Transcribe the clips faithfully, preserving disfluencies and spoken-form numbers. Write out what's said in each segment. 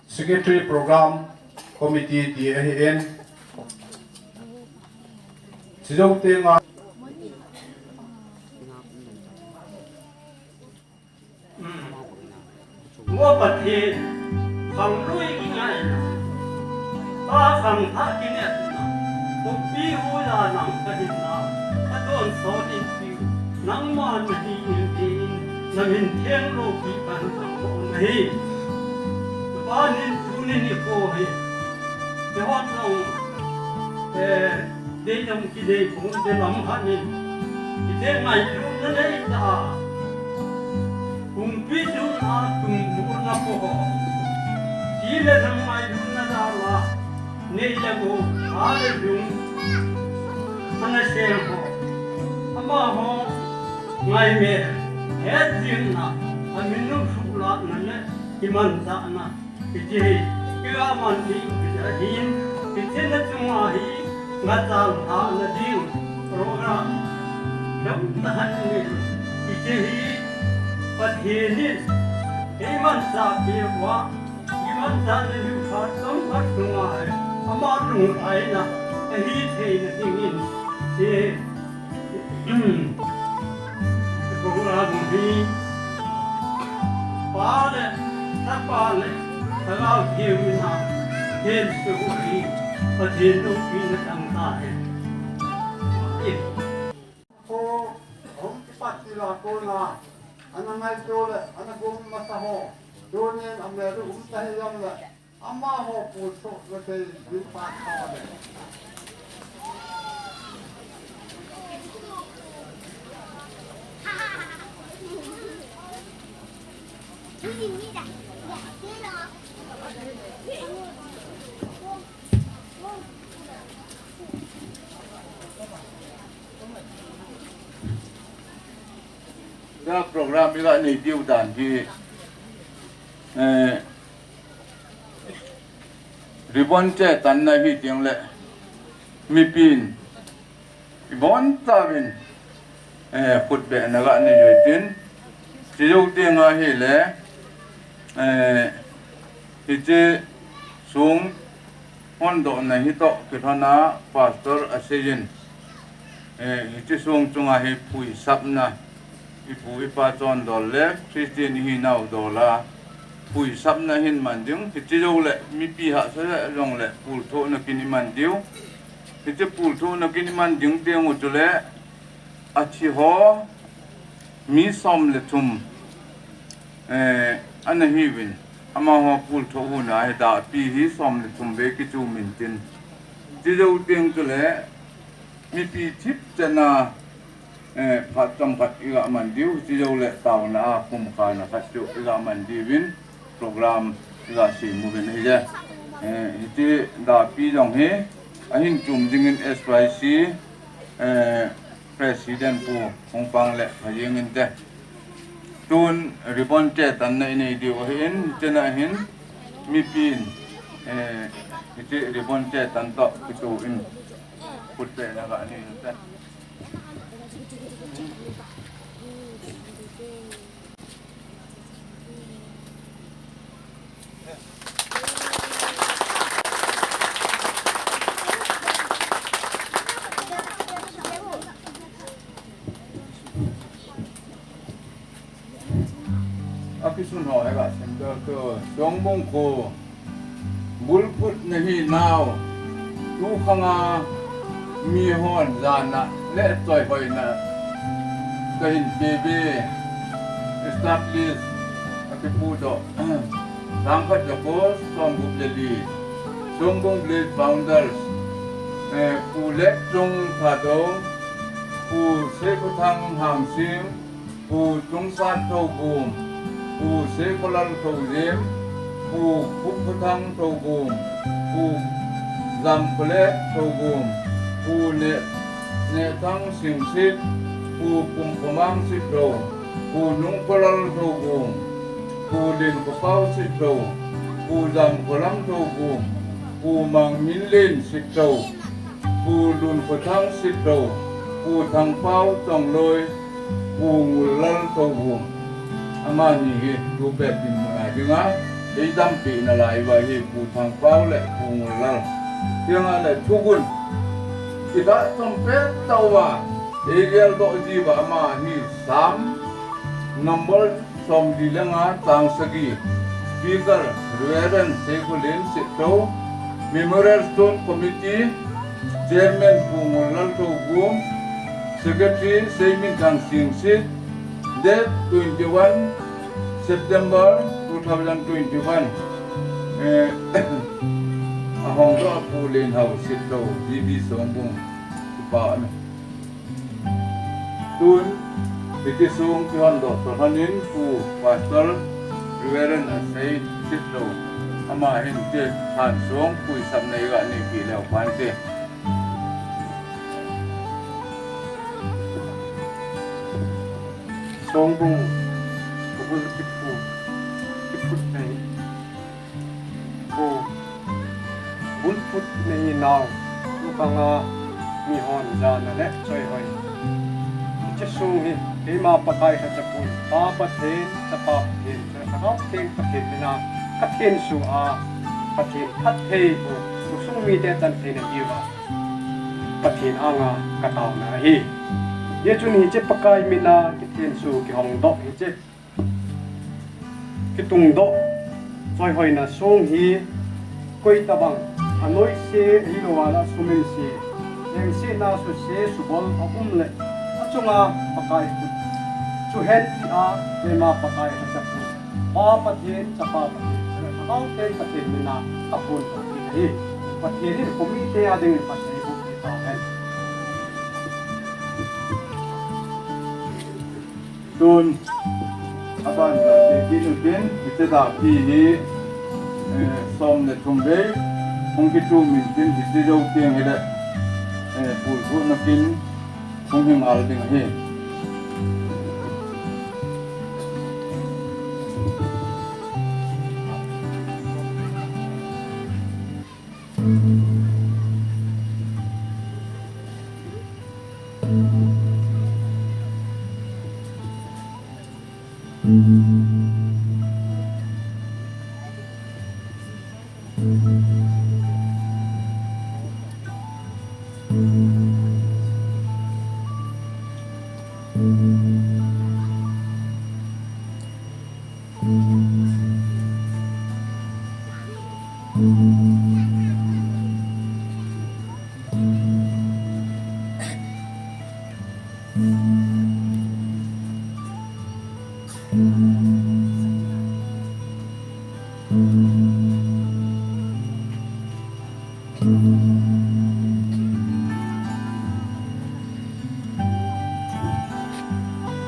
Secretary Program Committee ti ahi in. Chijou tenga. Mo Pathen, khanglui kingaina, ta khangthah kinepna, kumpi huila nang kahinna, ka tonsot inpiu, nangma nahi in tin, na min theng loupi kahin khangmo nahi. Tupa nin tuni nikho hi, kihot nang, eh, Deidam kidei pung de lam hanin. Ite ngailutna neita. Kumpi duna tum muna poho. Sile nam ngailutna dala. Neita go ale dung. Ana sem ho. Amaho ngaime. Het jingna. Aminu suklatna le. Iman tana. Hiche hi, kila man hi, hiche hin, hiche na chunga hi, nga chang tha na ding, program, dam na han ni, hiche hi, Pathen in, hi man sa pi wa, hi man sa na lu kha, tong kha chunga hi, ama lung ai na, hi thei na ding in, hiche, Program hi Pa le, Tapa le, Lhagao Theng in a, Theng Su hi, Pathen loupina tang tahen. Ko, hung kipat tila kona, ana ngaito le, ana gom masa ho, tunin amelou um tahi jong le, Amaho pu chu na thei ding pa tho le. Program iga nei diu dan hi, eh, Ribbon chetanna hi teng le, mipin, ibon tauvin, eh, khutbehna ga nei uve tin, chujou tenga hile, eh, hiche song hondohna hi toh kilhona Pastor Aseijin, eh, hiche song chunga hi phuisapna, ipu ipa chondol le Christian ihinau dola, phuisapna hin man ding, hiche jou le mipi hahsa le jong le pulthohna kin iman diu. Hiche pulthohna kin iman ding teng u chule, athi ho mi som le thum, eh, ana hiuvin, amaho pulthoh huna hi dahpi hi som le thum vei kichum intin. Hiche jou teng chule, mipi thipchetna, eh, phat chomkhat iga man diu, hiche jou le taona a kumkhana khat chu iga man diuvin, program iga sem uvin ahije. Eh, hiche dahpi jong hi, ahin chum dingin S Y C, eh, President Pu Hungpang le Phajing inte. Tun ribbon chetanna inei diu ahin, hichena hin mipin, eh, hiche ribbon chetan toh kitoh in khutbehna ga nei inte. Akisun ho hega center to Songbung kho bulphutna hinau, tukhanga mihon jana le choihoina kahin peuve, establish akipudoh sangkhat jako somgup le li, Songbung Village Founders, eh, Pu Lekchung Thadou, Pu Seikhothang Hamsing, Pu Chungsat Thoubum, Pu Seikholal Thoujem, Pu Khupkhothang Thoubum, Pu Jamkhole Thoubum, Pu Ne-, Nehthang Singsit, Pu Kumkhomang Sitlhou, Pu Nungkholal Thoubum, Pu Linkhopaositlo, Pu Jamkholamthoubung, Pu Mangminlen Sitlo, Pu Lunkhothang Sitlo, Pu Thangpao Chongloi, Pu Ngullal Thoubung. Amani hi tupet dinmun a dinga eidampi nalai uva hi Pu Thangpao le Pu Ngullal. Hijongle thugun idah chompet tauva eigeldoh jiuva ama hi Sam number somli le nga chang sagi. Speaker, Reverend Seikholen Sitlo. Memorial Stone Committee Chairman Pu Ngullal Thoubung. Secretary Seiminthang Singsit. Date twenty-one September two thousand twenty-one. Eh, ahung doh a Pu Lenhao Sitlo, G B Songbung. Kipa na. Tun, hiti song kihondoh toh lhonin Pu Pastor Reverend Asei Sitlo, ama hin ti thansong puisapna iga neipeh leu pante. Songbung, kabul kiphut, kiphut nei. Pu, bulphut nahinau, tukanga mihon jana le choihoi. Hiche song hi, keima Pakai lhachapan, Pa Pathen, Chapa Pathen, Lhagao Theng Pathen mina kathenso a, Pathen phattheiboh, khosung mite chanthei nadiuva Pathen anga kataona ahi. Hijeh chun hiche Pakai mina kithenso kihongdoh hiche kitungdoh, choihoina song hi koitabang, anoise, ahilouva la suminse, lengsetna suse, subol aum le, achunga Pakai khut chu hen tia, keima Pakai lhachapan, Pa Pathen, Chapa Pathen, Lhagao Theng Pathen mina aphondoh ahi. Pathen in komite adingin phattheiboh tahen. Tun, aban jong seikit utin, hiche dahpi hi, eh, som le thum vei, hung kichum intin, hiche jou teng hile, eh, pulkhuhna kin, hung hi ngal ding ahi.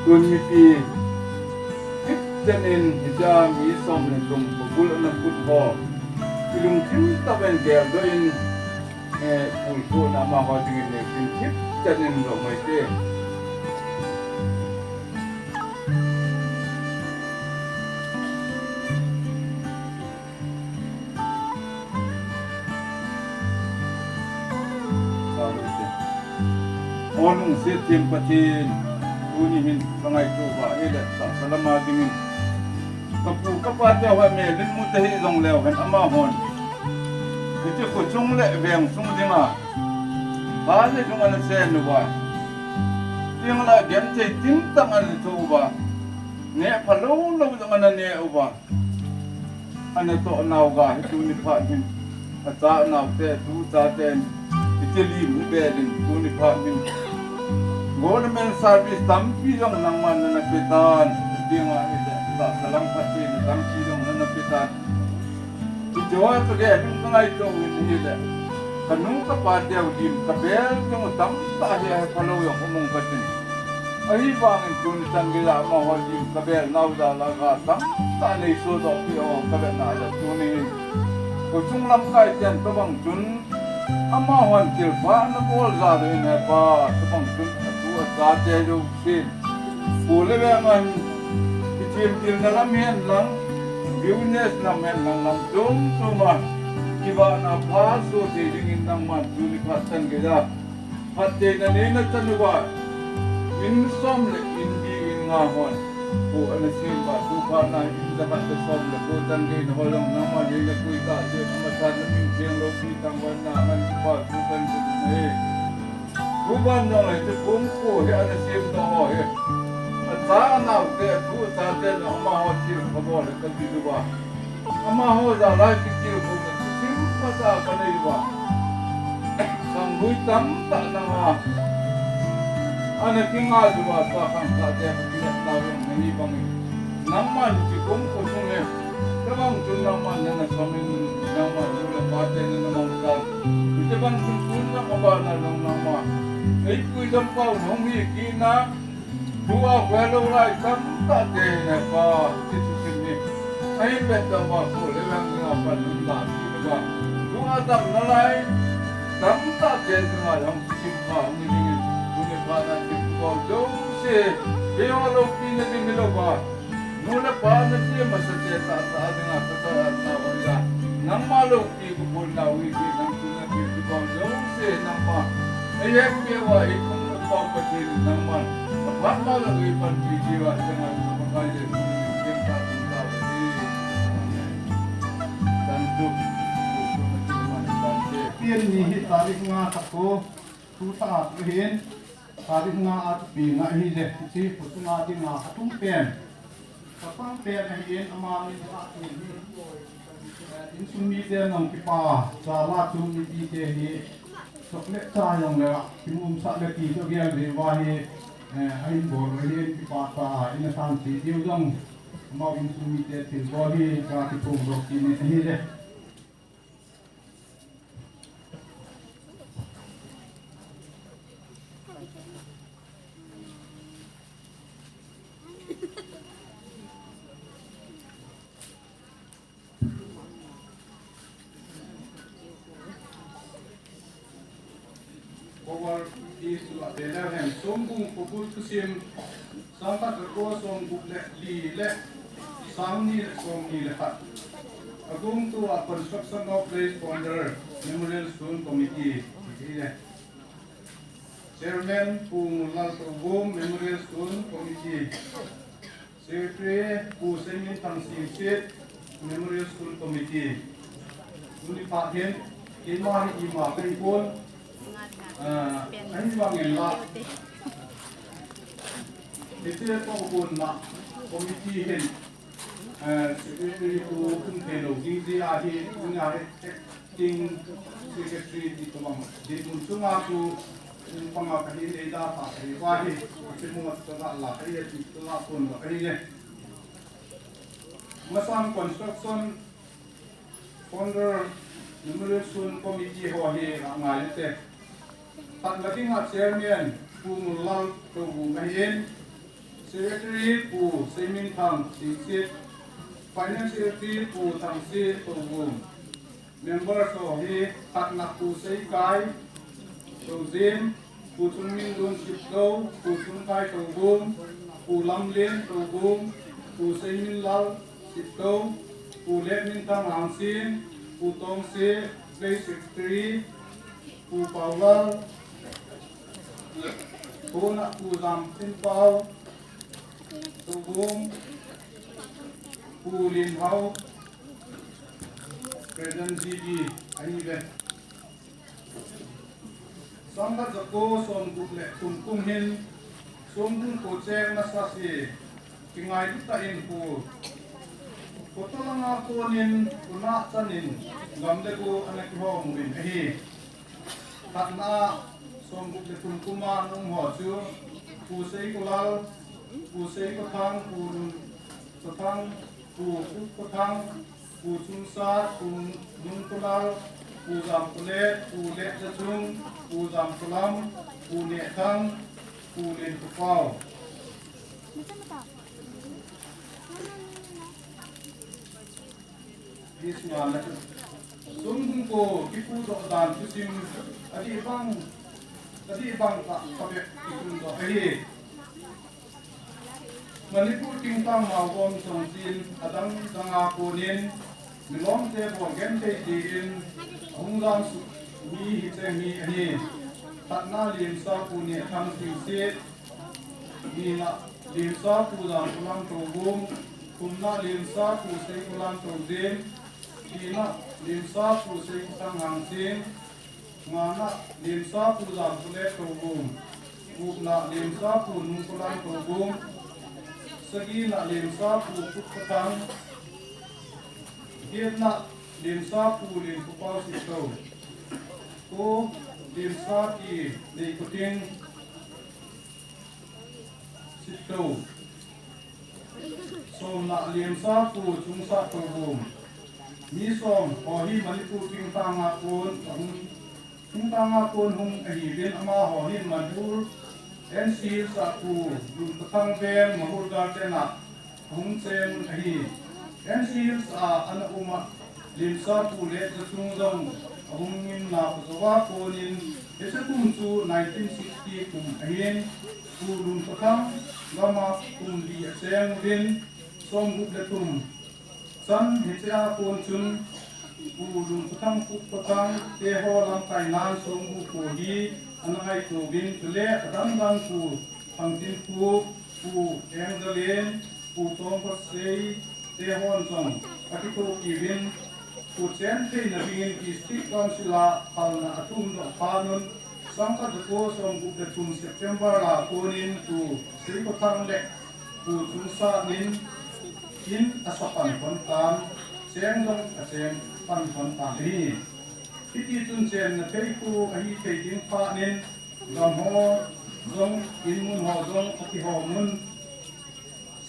Tun mipi, hichan in hitia mi som le thum pabul ana kut ho, ilungthim tah in geldoh in, eh, pulkhuhna amaho dingin neitin hichan in lomoi te. O lungset them Pathen, tuni hin kangaito uva ahile, tahsa lama dingin kapu kapa teho melin mu tahih jongleu hen amahon hiche khochung le veng sung dinga pha le lung ana sen uva, tengla genthei timtah ana thou uva, neh phalou lou jong ana neh uva. Anatoh nau ga hi tuni phat hin, achanau te, tuchaten, hiche lim hi belin tuni phat hin, government service tampi jong nangman nana petan, dinga hile, tahsa lang phattheina tampi jong nana petan. Hiche ho toh gel in kangaito in ahile, kanu kapa teu lim kabel jong tamtah hi ahephalou jong umong katin. Ahivangin tuni chan geiya amaho lim kabel nau jal a ga tamtah neisodoh peh u kavetna le tuni hin, khochung lamkai ten tobang chun amahon thilpha ana bol jal u hin hepa, tobang chun atu achate jousen, kho le veng a hin kithemtilna lam hen lang, Eunice lam hen nang lam chom chom a kivahna pha soh thei dingin nangman tuni phat chan geiya phattheina neina chan uva, in som le in li in nga hon kho ana sem uva, tu phat na in jakhat le som le ko chan geina ho jong nangman neina pui tah jeh in, amasan na min theng loupi thangvahna ngan kipa thu kan thu na hi. Tuban jong le chu kum kho hi ana sem doh ho hi, acha anaote, atu achate jong amaho thil phabol hi kabil uva, amaho jal a kitilkhouna thusim phatah kanei uva, sanggui tamtah nanga ana kingai uva, tua khangthah te kinepnau jong nahi bangin, nangman hiche kum kho sung hi, tobang chun nangman nana samin, nangman nu le pate nana mangchan, hiche bang chun tun jong abana jong nangma eipui jom pau nahung hi kit na, tua khohelou lai tamtah te hi Pa, hiche thusim hi ahin vetdoh uva, kho le veng dinga panmun la kit uva, tua damna lai tamtah te dinga jong thusim pha hung hi dingin, tuni phat na thilbol jouse, keiho loupina ding hilouva, nu le pa nache masate tahtah dinga kataona uva, nangma loupi kabolnau hi, nang chunga thilbol jouse nangma eihepeh uva, eipui uva Pathen in nangman aphat ma jong eipanpi jiuva, nangman Pakai Jesu min thengtah in tao ahi. Tan chu, tan chu, tan chu. Pi ni hi tarik nga khat ko, tu ta a tu hin, tarik nga a tu pi nga hi je, hiche kho sunga dinga atum pen, chapang pen ahin, ama min a pen hi, eh, insung mite nong kipa jal a chu mipite hi chocolate cha jong le kimumsah le ti chu gel ve uva hi, eh, ahin bol uva hin, kipa tah a ina san ti diu jong, amau insung mite thilbol hi ga kiphongdoh kit in ahi je. Cover page chu ave leu hen, Songbung Khobul thusim, sangkhat jako somgup le li le sangni le somni le khat. Agumtu a Construction of Place Founder Memorial Stone Committee, ti le. Chairman Pu Ngulal Tohbum Memorial Stone Committee. Secretary Pu Seiminthang Singsit, Memorial School Committee. Tuni phat hin, keima hi ima kahi pon, ah, ahivangin la, hiche tohgon na committee hin, ah, secretary tu kum thei lou ding jeh ahi, tuni a hi, acting secretary ti tobang dinmun chunga chu, um, panga kahin eida tha thei uva hi, kimu tala la kahi, ti tala pon la kahi le. Masang Construction Founder Memorial Stone Committee ho hi angai te. Khatna dinga Chairman Pu Ngulal Tohbum ahin, Secretary Pu Seiminthang Singsit, Finance Secretary Pu Thangse Tohbum, Members ho hi, khatna Pu Seikai Tohjin, Pu Chungminlun Sipto, Pu Chungkai Tohbum, Pu Lamlen Tohbum, Pu Seiminlal Sipto, Pu Letminthang Hangsing, Pu Tongse, Place Secretary, Pu Paulal, Pu Jamtinpao Tohbum, Pu Linhao, President G B, ahiuve. Sangkhat jako somgup le thum kum hin, Songbung kho cheng masa se, kingailu tah in kho, kho tolanga konin, kho nah chanin, gam le go ana kihom uvin ahi. Khatna, somgup le thum kuma ana um ho chu, Pu Seikolal, Pu Seikothang, Pu Nunkothang, Pu Kutkothang, Pu Chungsat, Pu Nunkolal, Pu Jamkolet, Pu Letjachung, Pu Jamkolam, Pu Nehthang, Pu Lenkopao. Isnga na chu. Songbung kho kipuidoh dan thusim adih bang, adih bang tah khat beh kisundoh ahi. Manipur thingtang maogom chongchin adang dang a konin milomte bol genthei din ahung jamsuh mi hicheng hi ahi. Khatna Lemsa Pu Nehthang Thingset, nina Lemsa Pu Jamkholam Toubung, thumna Lemsa Pu Seikholam Toujim, lina Lemsa Pu Seikhothang Hangching, ngana Lemsa Pu Jamkholet Toubung, gupna Lemsa Pu Nungkholam Toubung, sagina Lemsa Pu Khutkhothang, getna Lemsa Pu Lenkhopao Sittou, ko Lemsa Pi Neikhothing Sittou, somna Lemsa Pu Chungsat Toubung. Mi som ho hi Manipur thingtang a kon ahung, thingtang a kon hung ahiuvin, amaho hi Manipur N C Hills a Pu Lunkhothang Veng Mahur Garden a ahung cheng un ahi. N C Hills a ana um a, Lemsa Pu Letjachung jong ahung um na, Pajouva konin hiche kum chu nineteen sixty kum ahin, Pu Lunkhothang gam a kum li acheng uvin, somgup le thum chan hiche a kon chun Pu Lunkhothang, Pu Khothang teho lamkainan songgup ho hi ana ngaito uvin, chule adang dang Pu Thangtinkhup, Pu Engdalen, Pu Tongkhosei tehon jong akithopi uvin, Pu Chentheina dingin District Council a phalna athum doh phat un, sangkhat jako somgup le thum September a konin Pu Seikhothang le Pu Chungsat in in asa pan lhon tan, cheng jong acheng pan lhon tan ahi. Hiti chun chenna thei khu ahithei ding phat in, gam ho jong, in mun ho jong akihom un,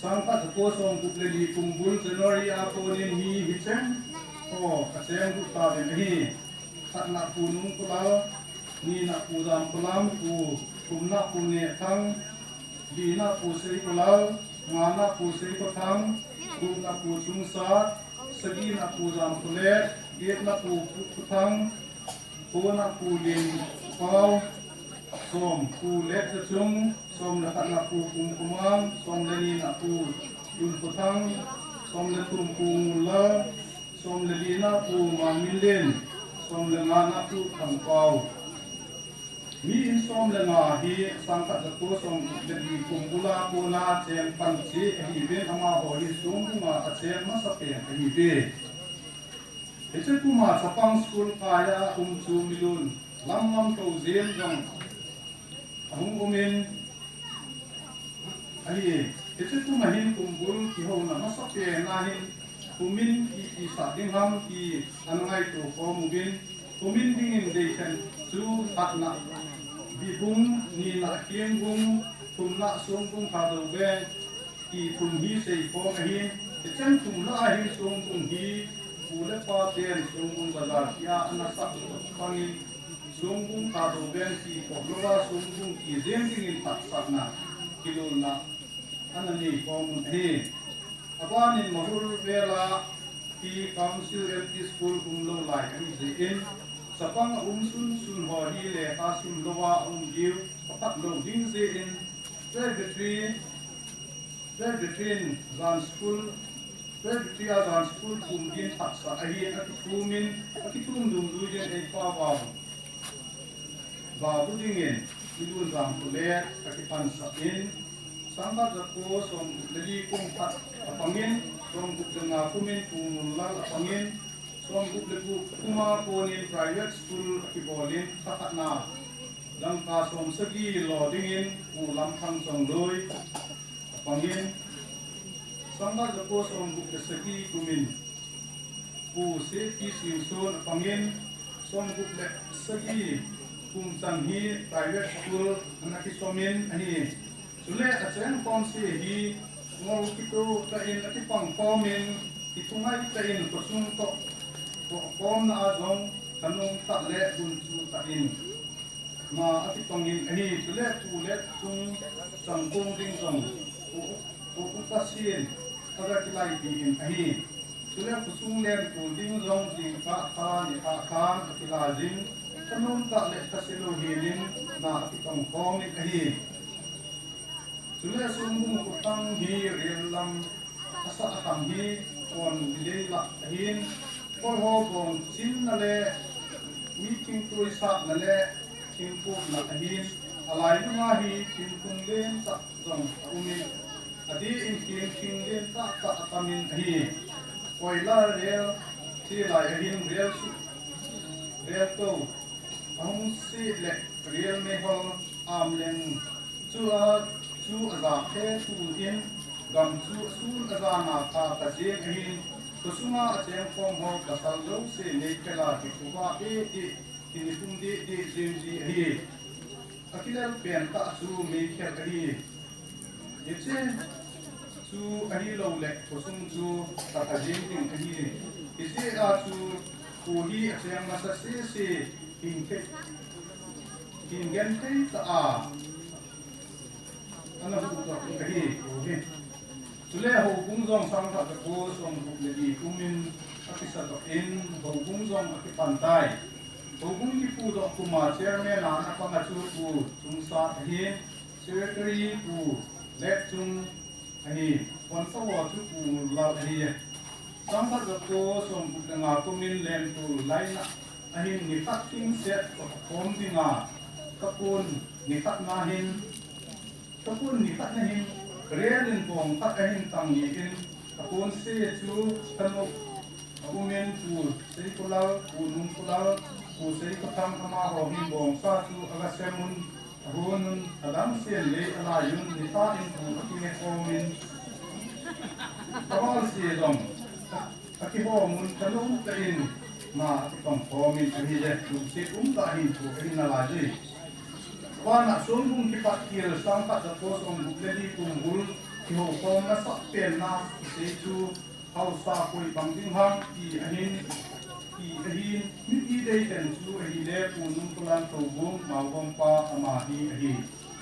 sangkhat jako somgup le li kum bul January a konin mi hicheng ho acheng lut tauvin ahi. Khatna Pu Nungkholal, nina Pu Jamkholam, Pu, thumna Pu Nehthang, lina Pu Seikholal, ngana Pu Seikhothang, gupna Pu Chungsat, sagina Pu Jamkholet, getna Pu Khutkhothang, kona Pu Lenkhopao, som Pu Letjachung, som le khatna Pu Kumkhomang, som le nina Pu Lunkhothang, som le thum Pu Ngullal, som le lina Pu Mangminlen, som le ngana Pu Thangpao. Mi in som le nga hi sangkhat jako somgup le li kum bul a kona cheng pan cheh ahiuvin, amaho hi Songbung a acheng masapen ahiuve. Hiche kum a chapang school kai a um chu Milun Lamngamtou Jem jong ahung um in ahi. Hiche kum a hin kum bul kihouna masapen a hin khumin ipi sah ding ham ti ana ngaito khom uvin, khumin dingin deikhen chu khatna Bibung, nina Khengbung, thumna Songbung Thadou Veng ti thum hi seikhom ahin, hicheng thum lah a hin Songbung hi pu le pa ten Songbung Bazar tia ana sah bangin, Songbung Thadou Veng ti khoh louva Songbung ti jeng dingin phatsahna, kilolna ana neikhom un ahi. Abanin Mahur vel a hi Council L P School umlou lai ahi jeh in, chapang aum sunsun ho hi lekha sim louva aum diu aphatlou ding jeh in, Presbytery, Presbyterian jan school, Presbytery a jan school phum din phatsah ahin, akithumin, akithum dungjui din eipao vau dingin Milun Jamkholet akipansah in, sangkhat jako somgup le li kum khat apangin, somgup le nga kumin Pu Ngullal apangin, somgup le gup kum a konin private school akibolin, thakhatna dangka somsagi lo dingin Pu Lamthang Chongloi apangin, sangkhat jako somgup le sagi kumin Pu C P Singson apangin, somgup le sagi kum chan hi private school ana kisomin ahi. Chule acheng khomse hi ngol kitoh tah in akipang khomin, kithungai tah in khosung toh, tohkhomna a jong thanom tah le gunchu tah in na akipangin ahi. Chule Pu Letchung changkong ding jong Pu, Pu Upasin aga kilaipi in ahi. Chule khosung lentol ding jong jingkah kha nikho khan akila jing, thanom tah le thase lou helin na akipang khomin ahi. Chule Songbung khothang hi rel lam asah atham hi kon delay lah ahin, kol ho bong chinna le mi thingtui satna le thingkopna ahin, alailunga hi thingphung lentah jong aumin, adeh in thingphung lentah tah atamin ahi. Koila rel chelai ahin rel su rel to ahung se le rel meihol amleng chu a chu aja phe tun in gam chu sun ajana tha ta jeng ahin, khosunga achengkhom ho pasal jouse Meitei a kikhuva e e, kinipum deh deh jeng ji ahi. Akilel pentah chu Meitei ahi. Hiche chu ahilou le khosung chu tha ta jeng ding ahi. Hiche a chu kho hi acheng masa sese hing thei, hing genthei tah a ana huhdoh ahi, kho hi. Chule houbung jong sangkhat jako somgup le li kumin akisa doh in houbung jong akipan tai. Houbung kipudoh kuma chairman a ana panga chu Pu Chungsat ahin, secretary Pu Letchung ahin, convener chu Pu Mullal ahi. Sangkhat jako somgup le nga kumin Lemtol laina ahin nikhat kin set khom dinga, kapon nikhat na hin Kapon nikhat na hin, rel in bong khat ahin tang ni in, kapon se chu thanop aumin Pu Seikholal, Pu Nungkholal, Pu Seikhothang amaho hin bong sa chu aga semun, ahonun, adang sen lei alaiyun, nitha in pu akinge khomin, kaval se jong akihom un, thanom tah in na akitong khomin ahile, lungset umtah in thu ahin nalai ji. Vana Songbung kipat kel sangkhat jako somgup le li kum bul kihoukhom nasah penna kisei chu haosa koi bang ding ham ti ahin, ti ahin, mipi deiten chu ahile Pu Nungkholal Toubung, Maogam pa ama hi ahi.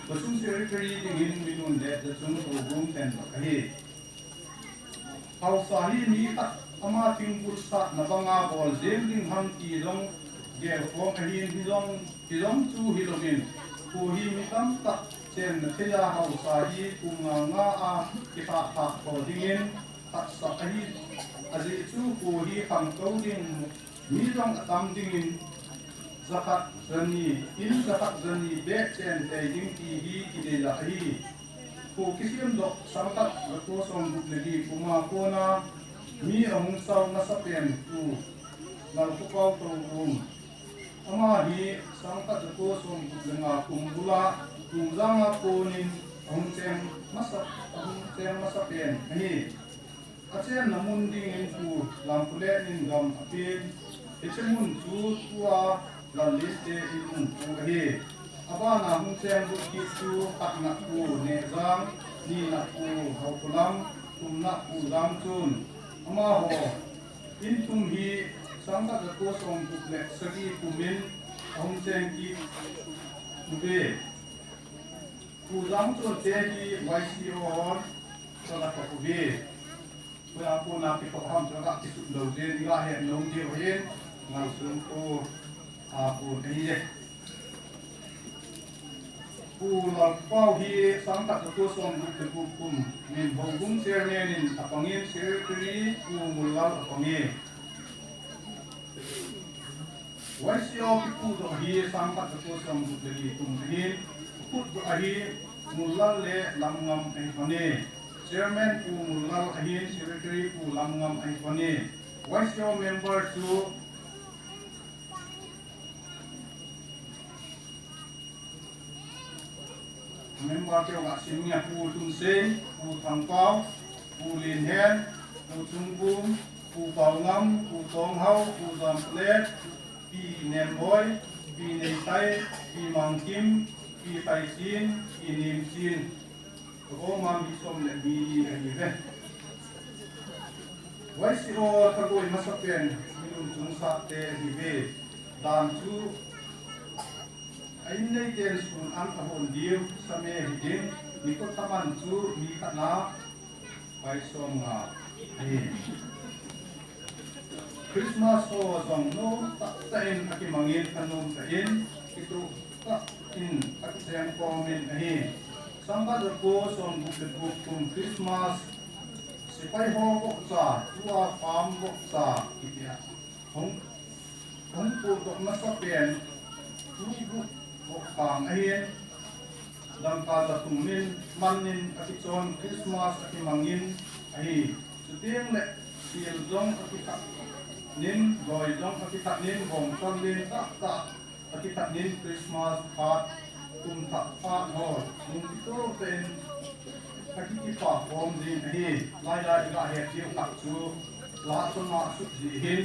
Khosung secretary dingin Minunlet Lechung Toubung ten ahi. Haosa hi mi khat ama thingbul satna banga bol jeng ding ham ti jong gelkhom ahin, hijong, hijong chu hilouvin, kho hi mi tamtah chenna theiya haosa hi kum nga nga a kitha thah tho dingin hatsah ahi. Ajeh chu kho hi khangtou ding mi jong atam dingin, jakhat jani, in jakhat jani beh chen tei ding ti hi kidei lah ahi. Kho kisemdoh sangkhat jako somgup le li kuma kona mi ahung sao masapen Pu Lalkhopao Touvum. Ama hi sangkhat jako somgup le nga kum bula Tumjanga konin ahung cheng masa, ahung cheng masapen ahi. Achenna mun dingin Pu Lampulen in gam apen, hiche mun chu tua Lallinte in mun pu ahi. Abana hung cheng lut kit chu khatna Pu Nehjang, nina Pu Haokholam, thumna Pu Jamchun. Amaho in thum hi sangkhat jako somgup le sagi kumin ahung cheng kit uve. Pu Jamchun te hi Y C O hon, chola kho uve. Pu a pu na pi kho ham chola kisut lou je, ni la he nom diu hin, ngal sun ko, a pu ni je. Pu Lalkhopao hi sangkhat jako somgup le gup kumin houbung chairman in apangin secretary Pu Mullal apange. Y C O kipudoh hi sangkhat jako somgup le li kum ahin, kipudoh ahi Mullal le Lamngam ahi kone. Chairman Pu Mullal ahin, secretary Pu Lamngam ahi kone. Y C O member chu Member keu nga sim nge Pu Thunsei, Pu Thangpao, Pu Lenhen, Pu Chungbum, Pu Paongam, Pu Tonghao, Pu Jamlet, Pi Nenboi, Pi Neitai, Pi Mangkim, Pi Khaichin, Pi Nemchin. Kagoma mi som le mi ni ahiuve. Y C O thagoi masapen, Minun Chungsat te ahiuve. Dan chu a in neiten sun an ahon diu, same hiding, nikho thaman chu mi khatna, pai som nga ahi. Christmas ho jong nom tah tah in akimangin, thanom tah in, kituh tah in akicheng khomin ahi. Sangkhat jako somgup le gup kum Christmas, sepai ho vohcha, tua pam vohcha, kitia. Hung, hung pudoh masa pen, tu gup vohcha ahin, dangka ja thum nin, man nin, akichon Christmas, akimangin, ahi. Chuteng le, sil jong akithat nin, loi jong akithat nin, bongchal len tah tah, akithat nin Christmas phat, kum thah phat ho, nung kitoh tah in, akikipa khom jin ahi, lai lai iga het diu khat chu, la chunga sut ji hin,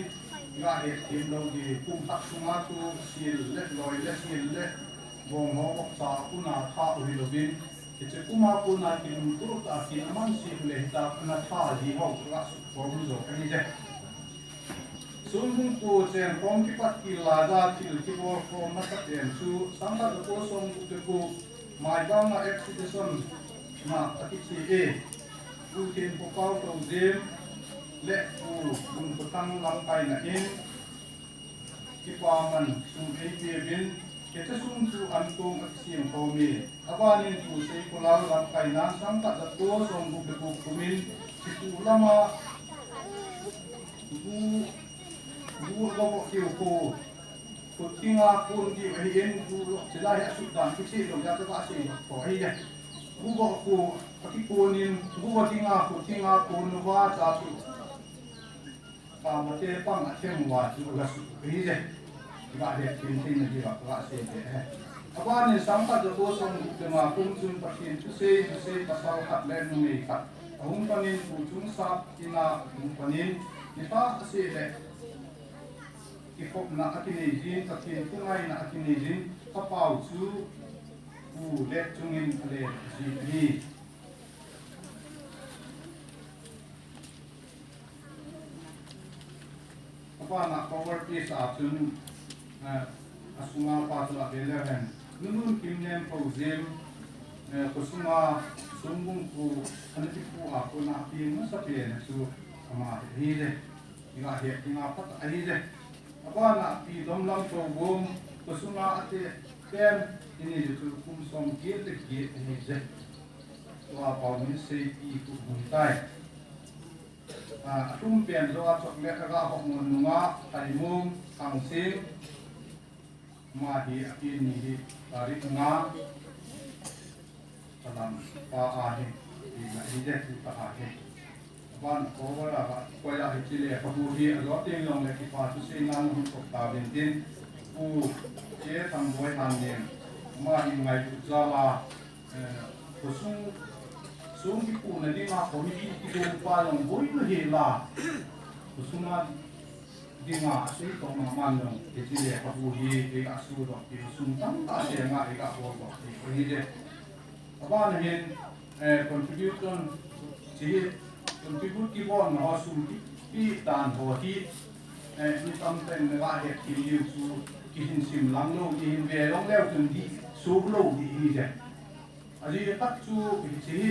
iga het them lou ji, kum thah chunga chu, sil le, loi le, sil le, bong ho, bokcha, kuna tha u hilouvin, hiche kuma kuna kilungtoh tah a kin aman sih le hita, ana tha ji ho, iga sut khom jo ahi je. Songbung pu chen khom kipat kila ja thil kibol khom masa pen chu, sangkhat jako somgup le gup, Maibang a exhibition na akithi e, Pu Thinpopao Toujem le Pu Lungputhang lamkaina in, kipaman sum eipeuvin, hiche sum chu ankong akisem khom e. Abanin Pu Seipolal lamkaina sangkhat jako somgup le gup kum in, Situ lama gu, gu aga voh diu khu, khu tinga kon diu ahin, gu lo, chulai hi asut dan kicheh lou jeh a kasei lou kho ahi e. Gu voh khu akikon in, gu voh tinga khu tinga kon uva cha chu, Pamate pang athem uva chu la sut ahi je. Iga het them theina diuva kasei te e. Abanin sangkhat jako somgup le nga kum chun Pathen thusei, thusei pasal khat le numei khat ahung panin Pu Chungsap ina ahung panin, nilhah seh le kikhopna akinei jin, Pathen thungaina akinei jin, apao chu Pu Letchung in alen jin ahi. Abana cover piece a chun, eh, asunga pa chu la vel leu hen. Nunun Kimnem Toujem, eh, khosunga Songbung pu, ana kipu a kona apeng masa pen chu ama hi ahi je. Iga het dinga phat ahi je. Abana Pi Domlam Toubom, khosunga ate pen, ini je chu kum som get le get ahi je. Tua pau min sei pi ku hung tai. A, atum pen joh a chocolate aga hop mun nunga, Thaimung, Thangsing, ama hi, api ni hi, tarik nga, kalam pa ahi, hi na hi je, hi pa ahi. Aban cover a, koi a hi chile, kabu hi, ajo ting jong le kipa thusei nan hung kop ta vin tin, Pu Che Thangboi Thangneng, ama hi ngailut jal a, Eh, khosung, sung kipuna dinga committee kibol pa jong boi lou hela. Khosunga dinga asei tong aman jong, hiche le kabu hi, eiga sudoh pi, sum tamtah senga eiga boldoh pi, ahi je. Abana hin, eh, contribution, hiche hi, contribute kibolna ho sum kipe dan ho hi, eh, mi tamtah in naga het kit diu chu, kihin sim lang lou, kihin ve lang leu chun dih suh lou ding ahi je. Ajeh khat chu hiche hi,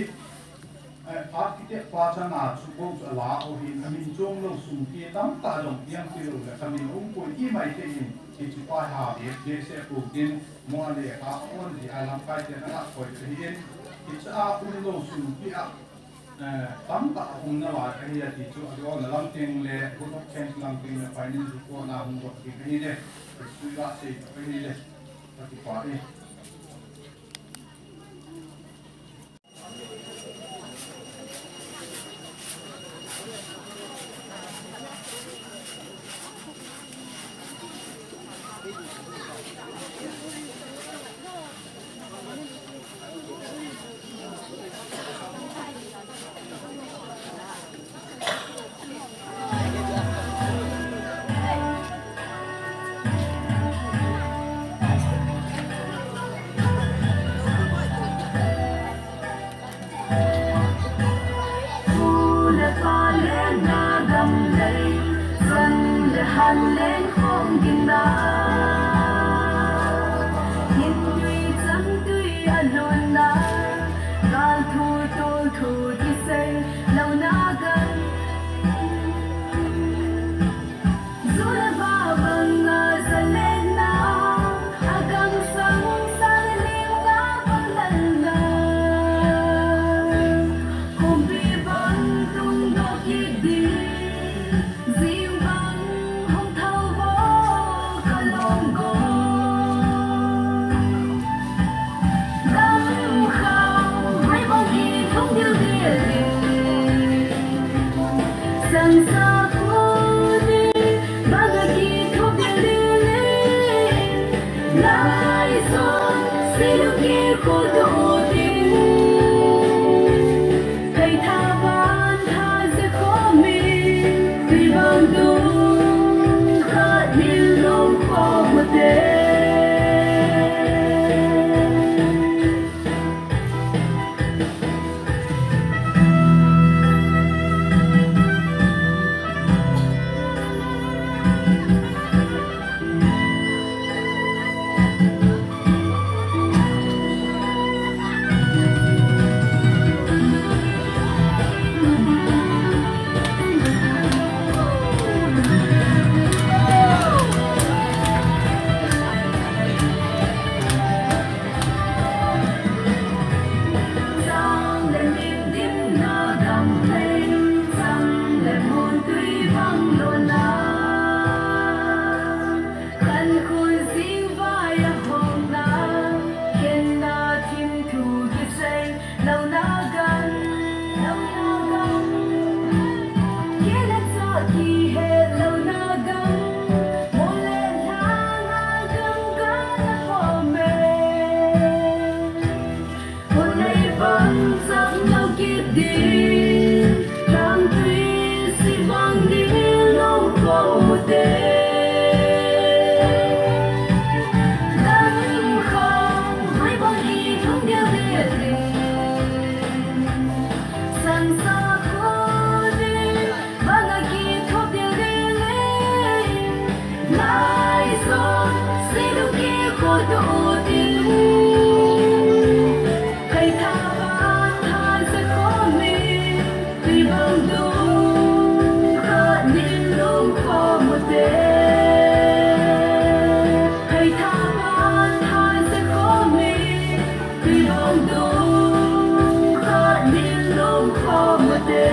eh, architect pa chana chu bou chu ala u hin, amin chom lou sum pi tamtah jong piang ti lou le, kamin um poi ti mai thei in, hiche pa ha behseh pou tin, mo a le a on ji a lamkai te na koi te hin, hiche a um lou sum pi a, eh, tamtah um nalai ahi a ti chu, a dona lam teng le, Board of Change lam teng le, finance report na hung dot ding ahi le, hiche chu iga sei ahi le, ka kipah e. Seilungki khoto utin, kaitha ban tha se khomi, tuivang dung khat nin lungkhom ute. Sang le mit dimna gam leng, sang le mun tui bang lona. Khankhun sing vai a hong na, khenna thim thu kisei lona gam, lona gam. Khenna cha kihe lona gam, mol le lhang a gam gana khom e. Hun nei bang chang lou kit ding, tang tui si bang ding lungkhom ute. Dam khom mai bang hi thum deu deu ding. Sang sa kho ding, bang a kithup deu deu ding. Lai so, Seilungki khoto utin. Kaitha ban tha se khomi, tuivang dung khat nin lungkhom ute. Kaitha ban tha se khomi, tuivang dung khat nin lungkhom ute.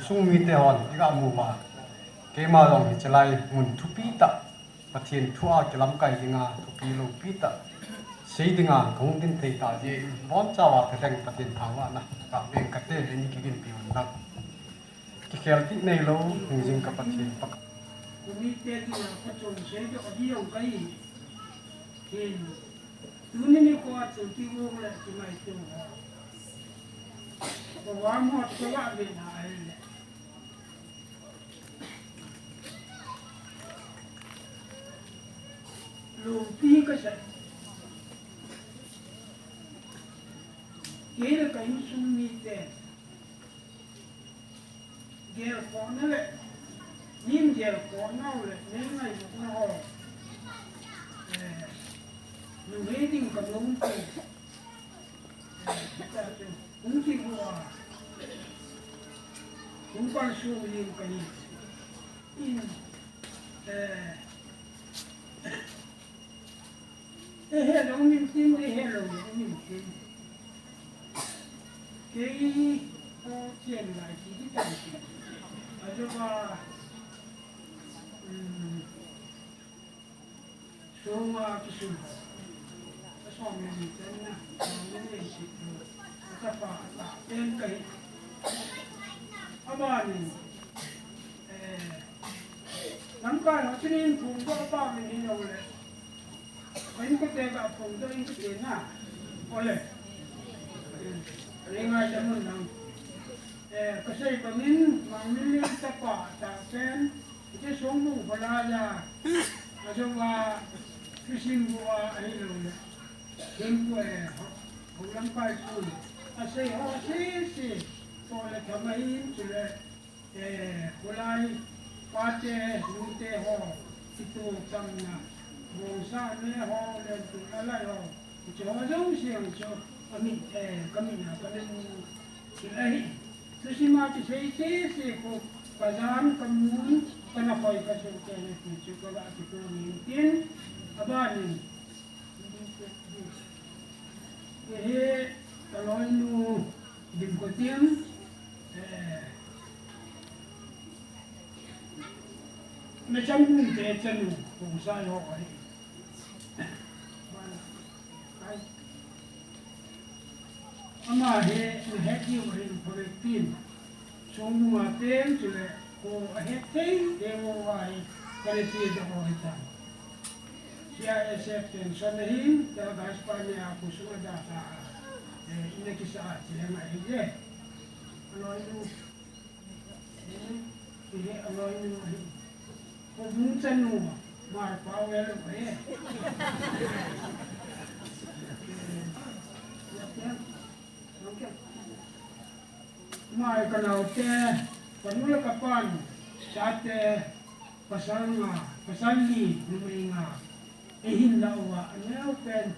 Sung mite hon iga mu uva, keima jong hiche lai mun thupi tah, Pathen thu a kilamkai dinga thupi loupi tah sei dinga kahung din thei tah jeh in, bonchauva thalheng Pathen thangvahna kapeng kate, eini kiginpi un lang. Kikhel tih neilou, hingjing ka Pathen pa. Kumite dinga pachon seidoh ding jong kahi. Hin, tuni nikho a chun kigong le kingaito ho, kava mo kava ve na ahile, loupi kasa. Kei le ka insung mite gelkhohna le, min gelkhohnau le, nei ngailutnau, eh, numei ding ka nom chu, eh, hung kigo a, hung kalsong ding kahi. In, eh, Eihe jong um intin, eihe lou jong um intin. Kei ho chen lai ti di tan ti. Ajouva, um, sunga kisun. Asom le ni chan na, asom le ni sit lo. Atapa, ata, pen kahi. Abanin, eh, lamkai ho chun in phongdoh apamin hilou le. Ka inkote ga phongdoh inkote na. Ole. Ringai ta mun lang. Eh, kasei bangin, Mangmilin tapa, ta pen, hiche Songbung kholai a, ajouva, fishing bu a, ahilou le. Thempu, eh, ho, ho lamkai pu. Asei ho, sese, toh le thamahin, chule, eh, kholai, pate, nute ho, kitoh chamna, bongsa me ho, lentu lalai ho, hiche ho jouse jong chu, amin, eh, kamin a, kamin, chule hi, Thusim a kisei sese khu, kajan kamun, kana khoi kasoh kei le ti chu kaga kipon intin, abanin. Hiche hi, kaloinu Dimkhotim, eh, Mechangbung te chanu, Khongsai ho ahi. Ama hi nahet diu ahin phavet pin. Songbung a pen chule kho ahet thei thei ho ahi, kana ti doh u ahitan. C I S F pension ahin, tua Gaspania kho sunga da ta, eh, ina kisa a cheng ahi je. Aloinu. Hiche aloinu hi. Khombung chanu, Marpao velu hi. Mai kanaote, kanu le kapan, chate, pasal nga, pasal li, numei nga. Eihin lah uva, aneo pen,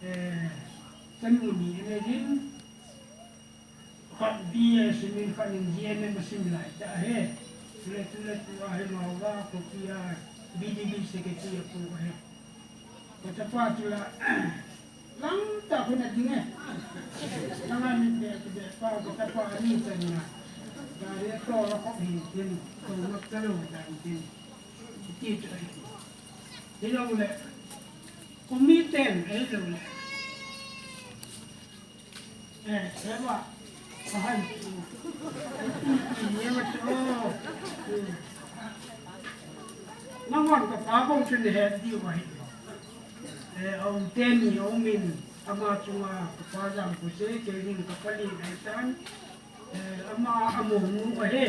eh, chanu ni, aneo din, Khat B A sim in, khat in G M M asim lai ta ahi. Tule, tule, tua hi Mauva khopi a B D B secretary apu ahi. Ka chapa chu la, lang ta khun a ding e. Langa ni be, be pa, ka chapa ni ta ni na. Ka re to la ko hin tin, to ma ta lo ta hin tin. Ti chu ahi. Hilou le. Kum miten, hilou le. Eh, Eva, kahan. Eva chu. Nanghon kapa bou chu nahet diu ahi. Eh, aum teni, aumin, ama chunga, kapa jang kuse, kei ding kapa li ahitan. Eh, ama, amonu ahi.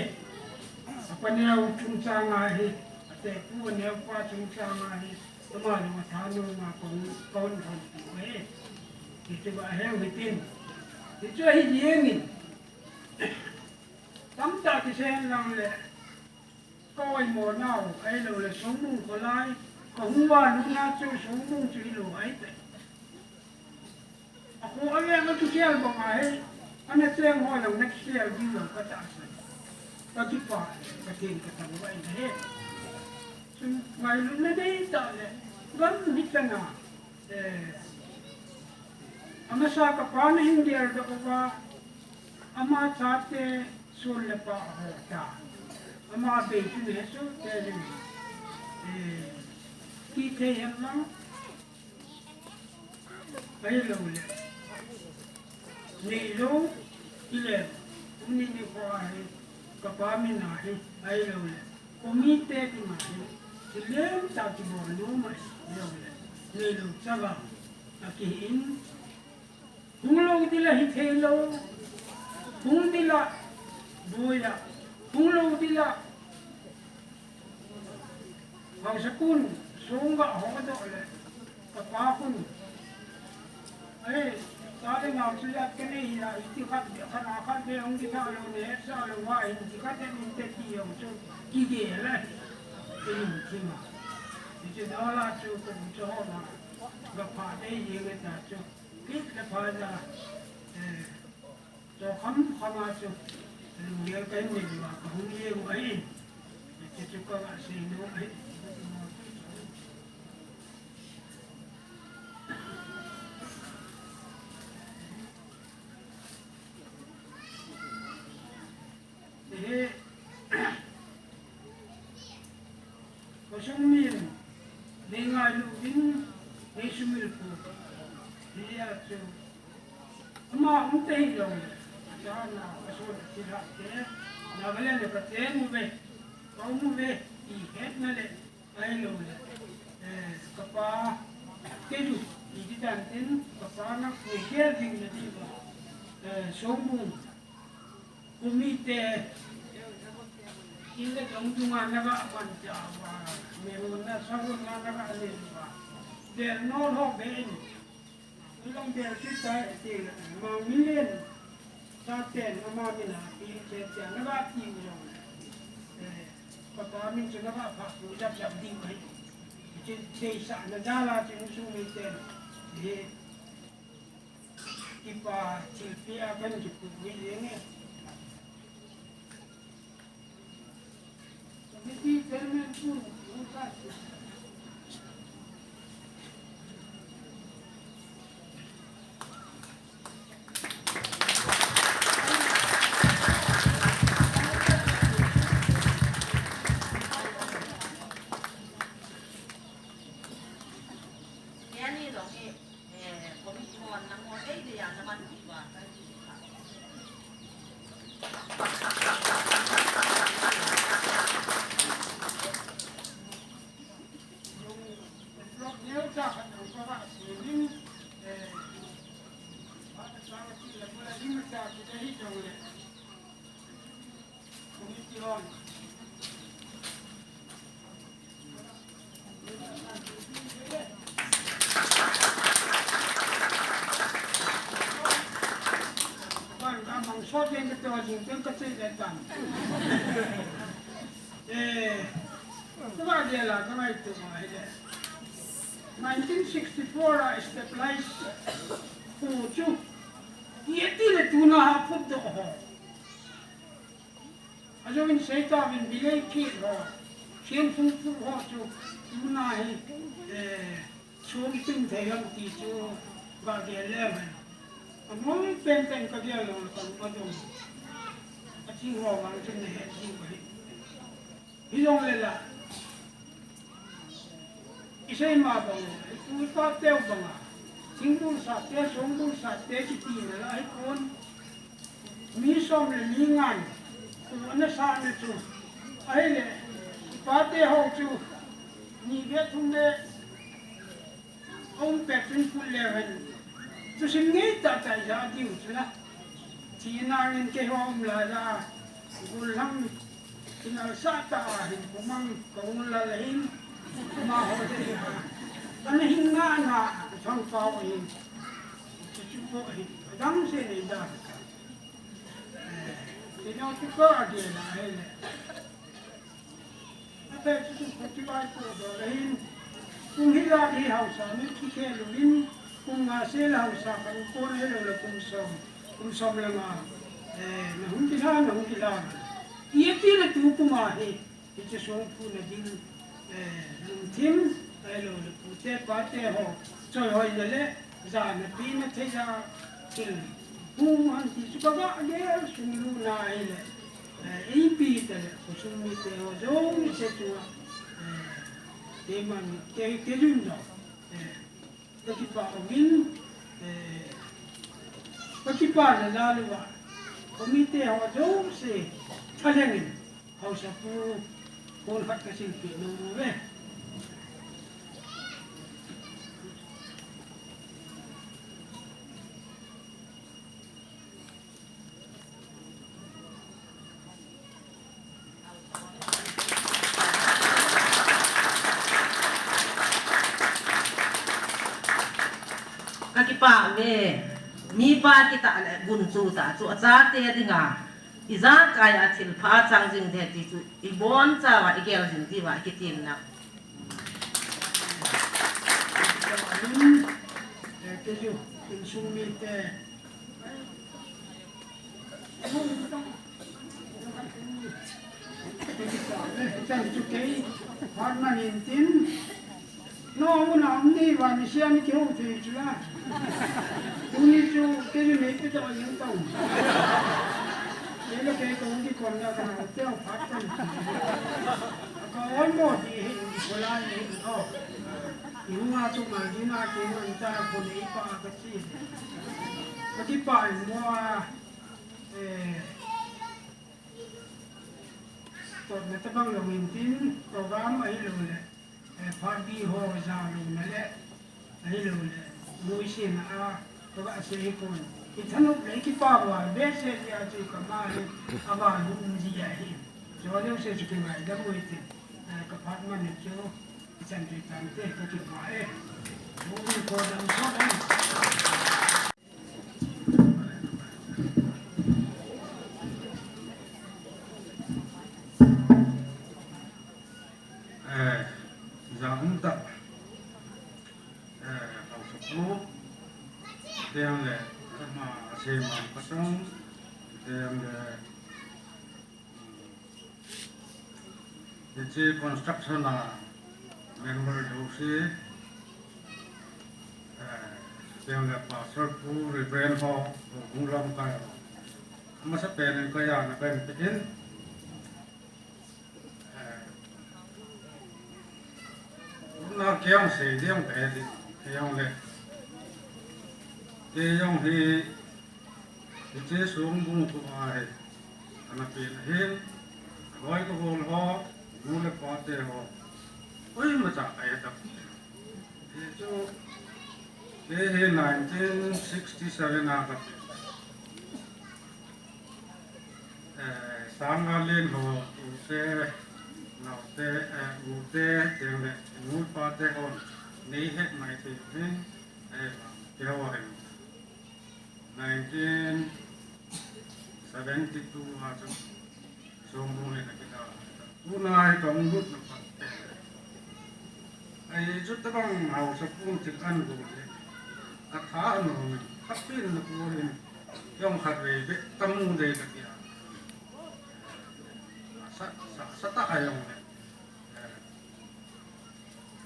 Apa neo chungchang ahi. Atepu aneo pa chungchang ahi. Ama jong athanoma kon, kon thon tu e. Hichu ba heu hitin. Hichu ahi jengin. Tamtah kisei lang le. Ka oimo nau, ahilou le Songbung kholai. Ka hung valut na chu Songbung chu hilou ahi tai. Akho aveng a kikhel bang ahi, ana cheng ho jong nakikhel ding jong katahsan. Kakipah, Pathen kathangvah in ahi. Chun ngailutna nei tah le, gam hi tana, eh, amasa kapa nahin geldoh uva, ama chate, Sun le pah ho ta. Ama bei chu ne chu te le. Eh, ti thei hem lang. Ahilou le. Neilou, ile, uni ni ko ahi, kapa min ahi, ahilou le. Committee ti ma hi, thil lentah kibol nom ahi, ahilou le. Neilou chavang, akihin, Hung lou ding la hithei lou. Hung ding la boya. Hung lou ding la. Haosa kun, song ga ho doh le. Kapa kun. Ai, ta le ngam chu ya ke nei hi la, iti khat be, khat a khat be, hung ding ta lou ne, sa lou wa, iti khat e min te ti yong chu. Kigel le. Kei thima. Iti doh la chu, kun chu ho ma. Ga pha dei yeng e ta chu. Kit le pha ja, eh, to kham kham a chu, lunggel ka hin nei uva, ka hung ye u ahi. Hiche chu ka ga sei nom ahi. Hiche, khosung min, nei ngailu uvin, nei sumil pou. Hijeh a chu, ama hung te hilou le, achana, ason thilha te, Nagaland a ka cheng uve, ka um uve, ti hetna le, ahilou le, eh, kapa, keiyu, iti tan tin, kapa na, nei gel jing na diuva, eh, Songbung, Kumi te, in le dong dunga na ga pan cha va, me hon na sa hon na na ga le va. Bel no ho be in. Long bel ki ta ti le, ma million. Sa ten ama min a ti che che na ga ti u long. Eh, pa pa min che na ga pa ku ja ja di mai. Che che sa na ja la che su mi ten. Eh, Kipa thilpeh a kan kipuipi jeng e. Committee chairman pu, pu ka si. Yani dong e. Nineteen sixty-four a stabilize pu chu, iti le tuna ha phudoh ho. Ajong in seitauvin bilei kit ho, sienfung phu ho chu, tuna hi, eh, sum tin thei ham ti chu, ga gel le mai. Among pen pen ka gel lo, ka ma dong. Athi ho vang chu nei het ji mai. Hijongle la. Isei ma bang, ipu ipa teu banga, thingbul sate, songbul sate, kiti na la, ahipon, mi som le mi nga, tu ana sa na chu, ahile, ipa te ho chu, ni ve thum ve, um pet chun pul le hen, tu sim ngei ta ta ja diu chu la, ti na ngin ke ho um la la, gul lam, Kinalsah tah a hin kumang ka hung lal ahin, amaho ding a, ana hin ngah ngah a thangpau ahin, chuchu po ahin, adang se nei da. Kei nao chu ka agel a ahile. Aphe chu chu khuti vai po dol ahin, kum hi la hi hausa mi kikhel uvin, kum nga se la hausa khat um pon ahilou le kum som, kum som le nga, eh, na hung kila, na hung kila. Iti le tu kum a hi, Hiche songphu na ding, eh, lungthim, ahilou le pute pate ho, choihoina le, jana pina thei a, thil, hung han ti chu ka ga gel sung luna ahile, Eh, ipi tale khosung mite ho jouse chunga, eh, keiman, kei, kei jong jong, eh, kakipah uvin, eh, kakipah na jal uva, khomite ho jouse thalheng in, haosapu, kon khat kasilpeh nom uve. Kakipah uve. Mipa kitah le gunchu tah chu achate dinga ijakai a thilpha achang jing ding ti chu ibonchauva igel jing diuva kitilna. Eh, kei chu insung mite Chan chu kei, phat man in tin. No, u na um ni va ni sia ni kihou thei chu la. Tuni chu kei ni mei pi to yin tong. Kei lo kei kong ki kon la ka na teo phat kan. Ka on mo di hi, ko la ni hi o. Yu nga chu ma di na ki man ta ko ni pa ka chi. Kakipah in mo a, eh, totna tabang lou in tin, program ahilouleh, eh, phat bi ho jalouna le, ahilouleh, nuisatna a, kaga sei hipon. Ithanop le kipah uva, behseh jeh a chu kama hi, ava lum ji ahi. Joleu se chu kingaidam u hitin, eh, ka phat man chu, ichan thei tante, kakipah e. Mu ni ko dam so dam. Eh, ja um tah. Eh, haosapu. Tiang le, ama, asei mang patang. Tiang le, Hiche construction a member jouse, eh, chuteng le Pastor Pu Reverend ho, houbung lamkai ho. Amasa pen in kajana kahin pe in. Eh, na kei jong sei ding kahe ding, kei jong le. Kei jong hi Hiche songbung khu a hi, ana pen ahin, aloi kahol ho, nu le pa te ho, koimacha kahe tapoi. Hichu, kei hi nineteen sixty-seven a kapen. Eh, Sangalen ho, u te, nao te, eh, u te, teng le, nu pa te hon, nei het mai thei uvin, eh, keiho hin. Nineteen seventy-two a chu songbung le na kidal. Tuna hi kahung lutna pat te. Ahi chu tabang haosapu thil an go le. Katha an hong, kapilna pu hin. Jong khatvei beh kamu dei katia. Sa, sa, sa tah a jong le.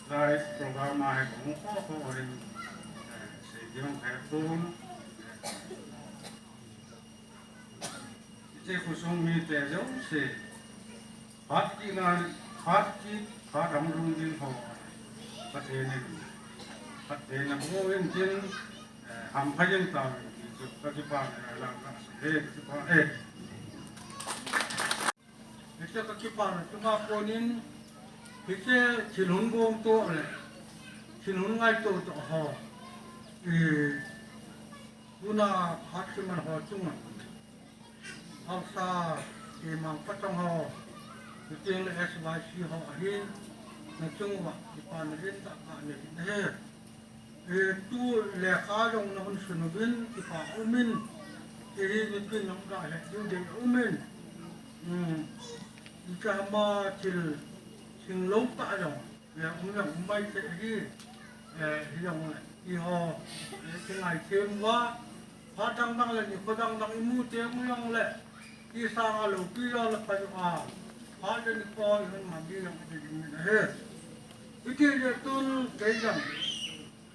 Live program a hi kahung kho kho hin, eh, sei ding kahe pon. Hiche khosung mite jouse, phat kit na, phat kit, phat hung lhung ding ho, Pathen in, Pathen in boh in tin, eh, hampha jing tauvin ti chu kakipana lang kasei e, kakipah e. Hiche kakipana chunga konin, hiche thil hung gong toh le, thil hung ngaito toh ho, i, tuna phat kiman ho chunga, haosa, i, mang patong ho, chuteng le S Y C ho ahin, na chunguva kipana lentah kanei ahi. Eh, tu lekha jong nahung sun uvin, kipah umin, kei hi mitin jong kahe diu ding umin. Hmm. Ichama thil singlou tah jong, eh, um jong um mai thei ahi, eh, hijongle, eiho, eh, kingai them uva, phat dang dang le nikho dang dang imu them u jongle, isanga loupi jong le pha uva, phat le nikho ihung man ding jong idei ding ahi. Iti le tun kei jong,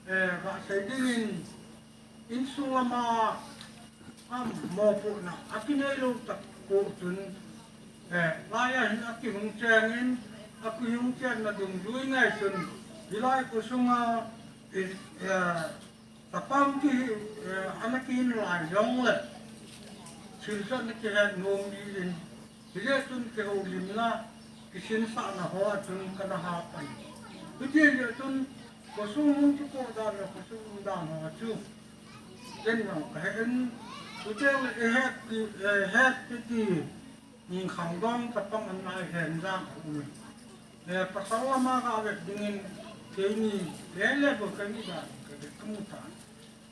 eh, kasei dingin, insung lama, am, mopohna akinei lou tah ko chun, Eh, lai a hin akihung chengin, akihung chenna dungjui ngai chun, hilai khosunga, eh, eh, tapang kihi, eh, ana kihin lai jongle, thilsoh na kihet nom jin, hijeh chun kihoulimna, kisinsahna ho a chun kana hapan. Hijeh chun, khosung hung kikoh dan le khosung um dan ho chu, ken jong kahen, chuteng le ihet ti, eh, het ti ti, Ning khangdong tapang an lai hen jang a um e. Eh, pasal lama kavet dingin keini lele bou kahi dan kavet kamu tan.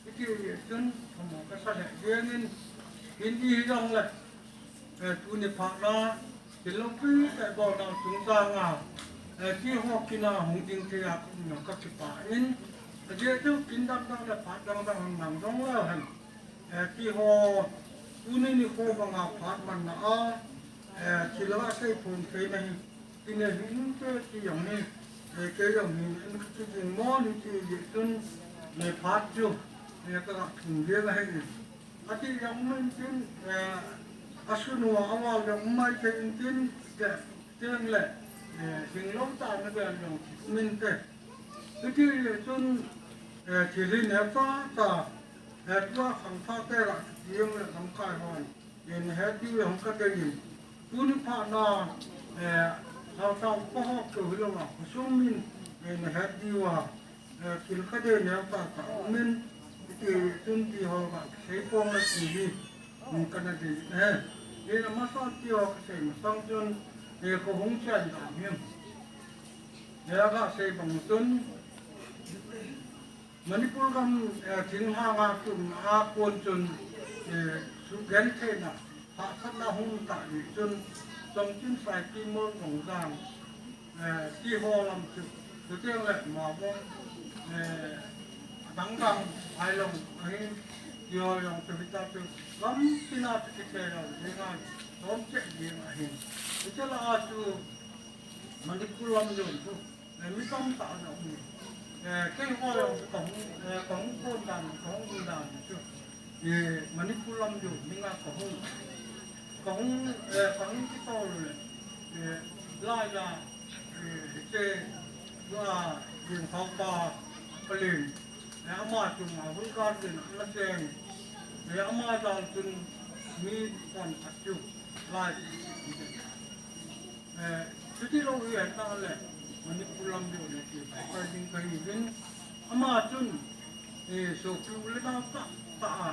Hiti jeh chun, kamo kasa le jengin, Hindi hijongle, eh, tuni phat na, kilopi kaibol dau chungchang a, eh, keiho kina hung ding thei a kaum jong kakipah in, ajeh chu kin dang dang le phat dang dang hung mang jongle hen. Eh, keiho, tuni nikho banga phat manna a, eh, thil a seiphong theina hi, tina hinte ti jong hi, eh, kei jong hi, in kati ding mo ni ti jeh chun, eh, phat chu, eh, kaga thum jeng ahi. Ati jong um intin, eh, asun uva aval jong um maithei intin, te, teng le, eh, hinglou tah na bel jong um inte. Hiti jeh chun, eh, thil hi neo tah tah, eh, tua khangthah te lah, jeng le lamkai hon, eh, nahet diu jong kadei in. Tuni phat na, eh, lhaosa upa ho keu hilouva, khosung min, eh, nahet diu a, eh, thil kadei neo tah tah um in, hiti chun ti ho ga, sei pong le ti hi, um, kana dei, eh, eh, amasa ti ho kasei masang chun, eh, kho hung chen dan hi. Eh, aga sei bang chun, Manipur gam, eh, thinglhang a kum a kon chun, eh, sugentheina, hahsatna hung um tah jeh chun, Chongchin, Saikimol, Gongjang, eh, ti ho lam chu, chuteng le Mawbong, eh, adang dang, Ailong, ahin, ti ho jong chu hita chu, gam tina chu kithei lou ding a, chom cheh ding ahin. Hiche lah a chu, Manipur lam jong chu, eh, mi tamtah ana um e. Eh, keiho jong chu kahung, eh, kahung kon dan, kahung um dan chu, eh, Manipur lam jong dinga kahung, kahung, eh, kahung kitol le, eh, laiya, eh, hiche, tua, Jingkhopa, Palin, eh, ama chu Mahul Garden ana cheng, eh, ama jal chun mi kon khat chu, lai, Eh, chuti lou hi ahi tale, Manipur lam jong le kipai pai ding kahi uvin. Ama chun, eh, sopi u le nao tah tah a,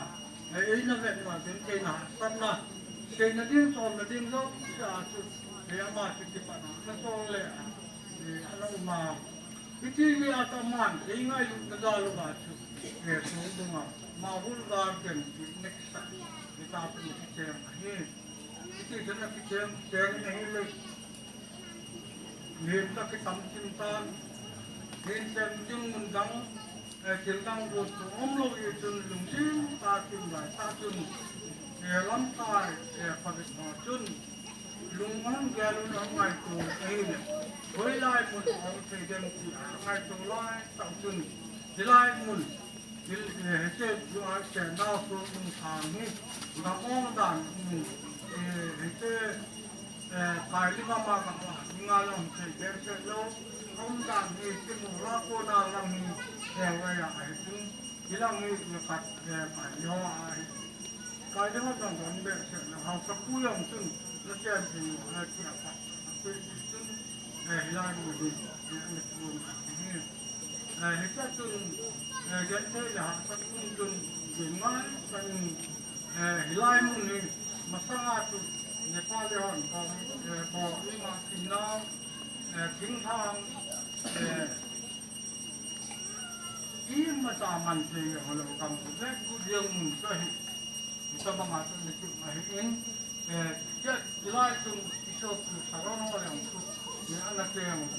eh, eina vetna, gentheina, hahsatna, seina ding, chonna ding jouse a chu, eh, ama chu kipana, ana chol le, eh, ana um a. Hiti hi aman, eh, ngailutna jal uva chu, eh, Songbung a, Mahul Garden ti ana kisah, eh, hita chu ana kicheng ahi. Hiti chun ana kicheng, cheng in ahile, mihem toh kitam chim tan, hin cheng ding mun dang, eh, thil dang got chu umlou jeh chun lungjing tah a kim lai tah chun, eh, lamkai, eh, phabep ho chun, lung ahung gel un ahung ngaito ahile, hoilai mun ahung thei dem ti a ngaito lai tah chun, hilai mun, Hil, eh, hiche chu a chen dau chu lungsang hi, gam ong dan, um, eh, hiche, eh, Kaili gam a gam a, ninga jong thei behseh lou, um dan hi, Timur a kona lang hi, eh, vai a ahi chun, hilang hi, eh, khat, eh, Kaili ho a ahi. Kaili ho jong don behseh lou, haosapu jong chun, na chen thei, eh, tia khat, a pui chun, eh, hilai mun hi, eh, ana kigon khat hi. Eh, hiche chun, eh, genthei le hahsat um chun, gin ngai tah in, eh, hilai mun hi, masanga chu, Nepali hon, bom, eh, bom, ima, tinna, eh, thinglhang, eh, imacha man thei jong lou, gam khu bek gu jeng mun chu ahi. Hitabanga chun ana kium ahin, eh, hiche hilai chun i sopi u Saron ho jong chu, eh, ana cheng.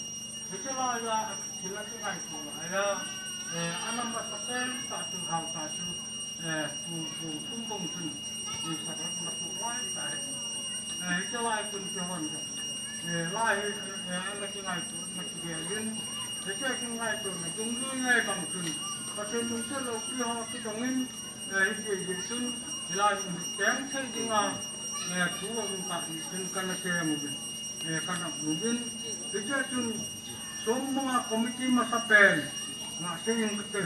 Hiche laiya, a thil a kingaito laiya, eh, ana masapen tah chu haosa chu, eh, pu, pu Songbung chun, i Saron ana pu lai tah ahi. Eh, hiche lai chun kihon, eh, lai hi, eh, ana kingaito, ana kigel in, hiche kingaitona dungjui ngai bang chun, Pathen lungset loupi ho kidong in, Eh, hiti jeh chun, hilai mun hi cheng thei dinga, eh, thu ahung tah hi chun kana tem uvin, eh, kana mu uvin. Hichea chun Songbung a committee masapen ngah sei in kate.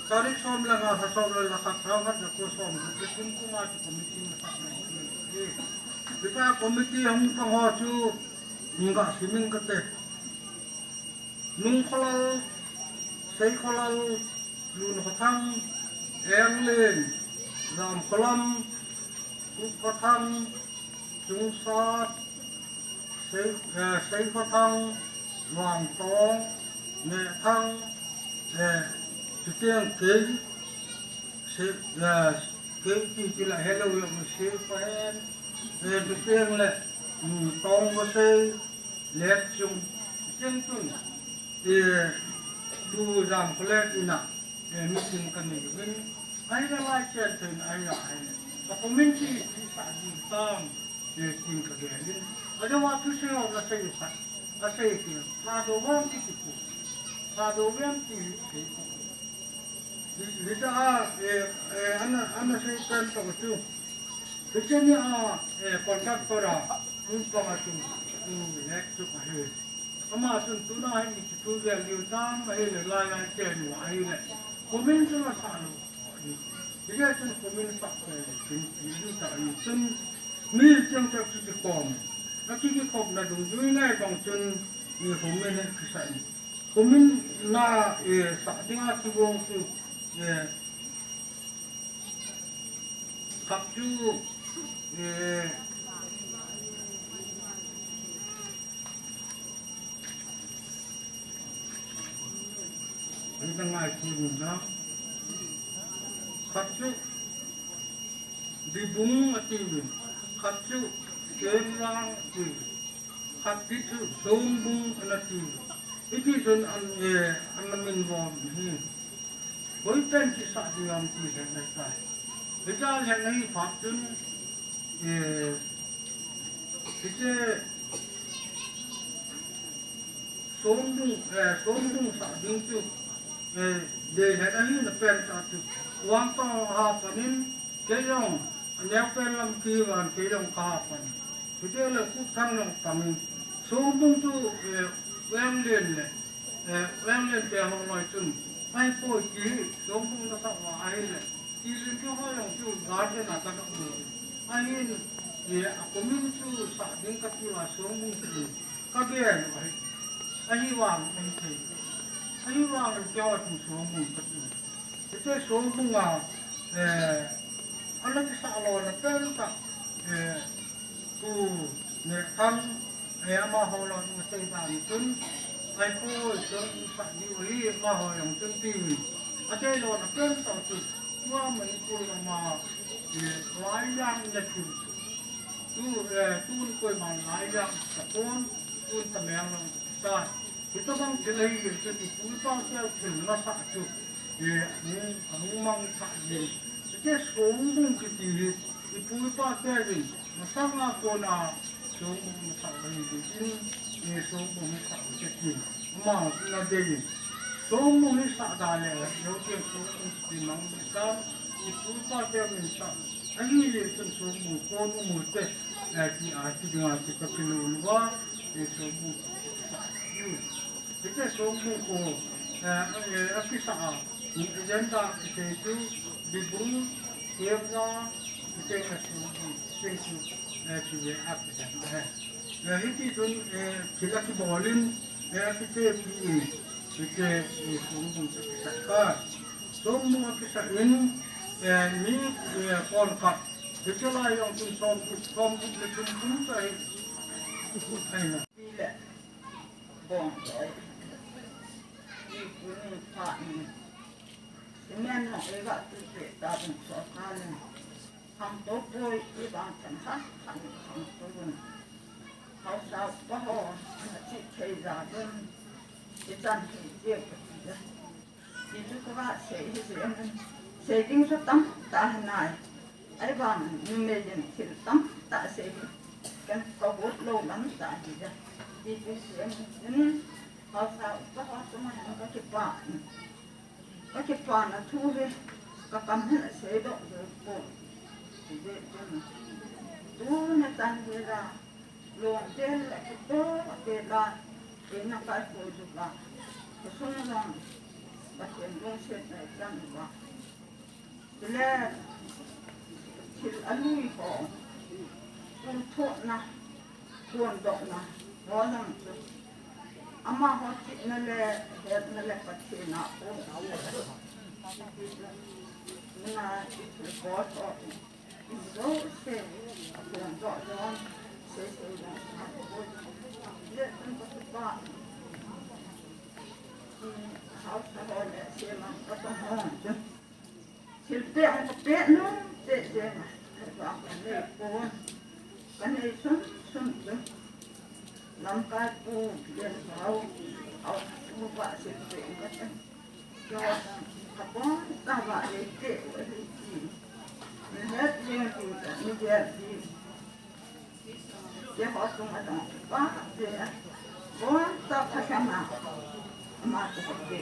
Tarik som le nga, lha som le lha khat, lha khat le ko som le ko, kum kum a chu committee masapen hi. Hichea committee ahung pang ho chu ngah sei in kate. Nungkholal, Seikholal, Lunkhothang, Engleng, Jamkholam, Kukkhothang, Chungsat, Sei, eh, Seikhothang, Vangtong, Nehthang, eh, chuteng kei, Sei, eh, kei ti ti la helou jong Seipahen, eh, chuteng le, um, Tongvasei, Letchung, cheng tun, eh, tu Jamkholet ina, eh, meeting kanei uvin, ahile lai chen thei in ahile, ahile. A committee sah ding tam, eh, tin kagel in. Ajeh a thusei ho nasei u khat, asei kit, Thadou vang ti kipu, Thadou vang ti kipu. Hi, hita a, eh, eh, ana, ana seipen tah chu. Hiche ni a, eh, contractor a, um, pang a chu, um, let chu ahi. Ama chun tuna hi mi chu thu vel liu tam ahile, lai lai chen u ahile. Comment chu la sa lou. Hijeh chun comment sa, eh, chin, chin ta hi chun mi cheng chak chu kikhom. Aki kikhopna dungjui ngai bang chun mi comment hi kisa in. Comment na, eh, sa dinga kibol chu, eh, khat chu, eh, hita ngai chu na. Khat chu Bibung atiuvin, khat chu Kemlang atiuvin, khat chu Songbung anati. Hiti chun an, eh, ana min bol hi. Hoipen kisah ding ham ti lheh nai tai. Hijeh a lheh nai phat chun, eh, hiche Songbung, eh, Songbung sah ding chu, eh, dei lheh ahi na pen ta chu. Vangtong ha panin, Kei jong, aneo pen lam kivan, kei jong kaha pan. Hiti le Kukthang jong pang. Songbung chu, eh, Venglen le, eh, Venglen te ho loi chun. Ahipoi ti, Songbung nasah uva ahile. Tilin keiho jong chu garden a kana um. Ahin, eh, a committee chu sah ding kati uva Songbung chu. Kagel u ahi. Ahivang ahi thei. Ahivang keiho chu Songbung kati. Hiche Songbung a, eh, ana kisah lona pen tah, eh, tu Nehthang, eh, amaho lon asei dan chun, ahipoi Songbung sah diu ahi amaho jong chun tin. Adei lona pen tah chu, tua Manipur gam a, eh, Laijang ina chu. Tu, eh, tun koiman Laijang tapon, tun Tamenglong ta. Hitabang thil ahi jeh chun ipu ipa teu thil nasah chu, eh, ahung, ahung mangthah jin. Hiche Songbung kiti hi, ipu ipa teuvin, masanga kona Songbung nasah ahi jeh in, eh, Songbung hi sah u hitin. Ama na dei in. Songbung hi sah da le, lou teng Songbung kiti mang ta, ipu ipa teuvin sah. Ahile chun Songbung kon u mu te, eh, ti a, ti dinga ti ka kilou lou va, eh, Songbung sah u. Hiche Songbung ko, eh, eh, akisah a, agenda kisei chu, Bibung, Kemlang, hiche ka Songbung, hiche chu, eh, ti le akisah a, eh. Eh, hiti chun, eh, thil akibol in, eh, akichepi in, hiche, eh, Songbung chu akisah kha. Songbung akisah in, eh, mi, eh, kon khat, hiche lai jong chun som gup, som gup le thum kum cha hi. Ahi na. Pi le bong loi. Pi pu ni pa ni. Cement hung ei ga tu pe ta bung so ka le. Khangtou poi, ivang chan khat khat khangtou un. Haosa upa ho, ana chih thei ja un. Ichan hi jeh kati ja. Ti chu kava sei hi sei em. Sei ding chu tamtah ahi nai. Ahivang numei in thil tamtah sei hi. Ken kagot lou lam tah ahi ja. Ti chu sei em. Haosa upa ho chunga hin kakipah. Kakipana thu hi, kakam hin aseidoh jou poi. Hijeh chun, Tuna chan hi la, lungdei le kitoh te la, ina kai ko ju la, kasung lang, Pathen lungset na chan ba. Chule, thil alui ho, kum thona, kum dona, ho lang chu. Amaho chihna le, hetna le Pathen a um. Na, i thil ko tho. Thilpeh ang kapeh nom cheh cheh a, ka nei pon, ka nei sum sum chu. Lamkai pu Lian Hau, au, mu pa thilpeh ang ka chang. Ka pon ta ba le te u le ti. Ni het ling ti ta, ni gel ti. Ke ho sung a dang pa te a. Bon ta pha sa ma. Ma ta te.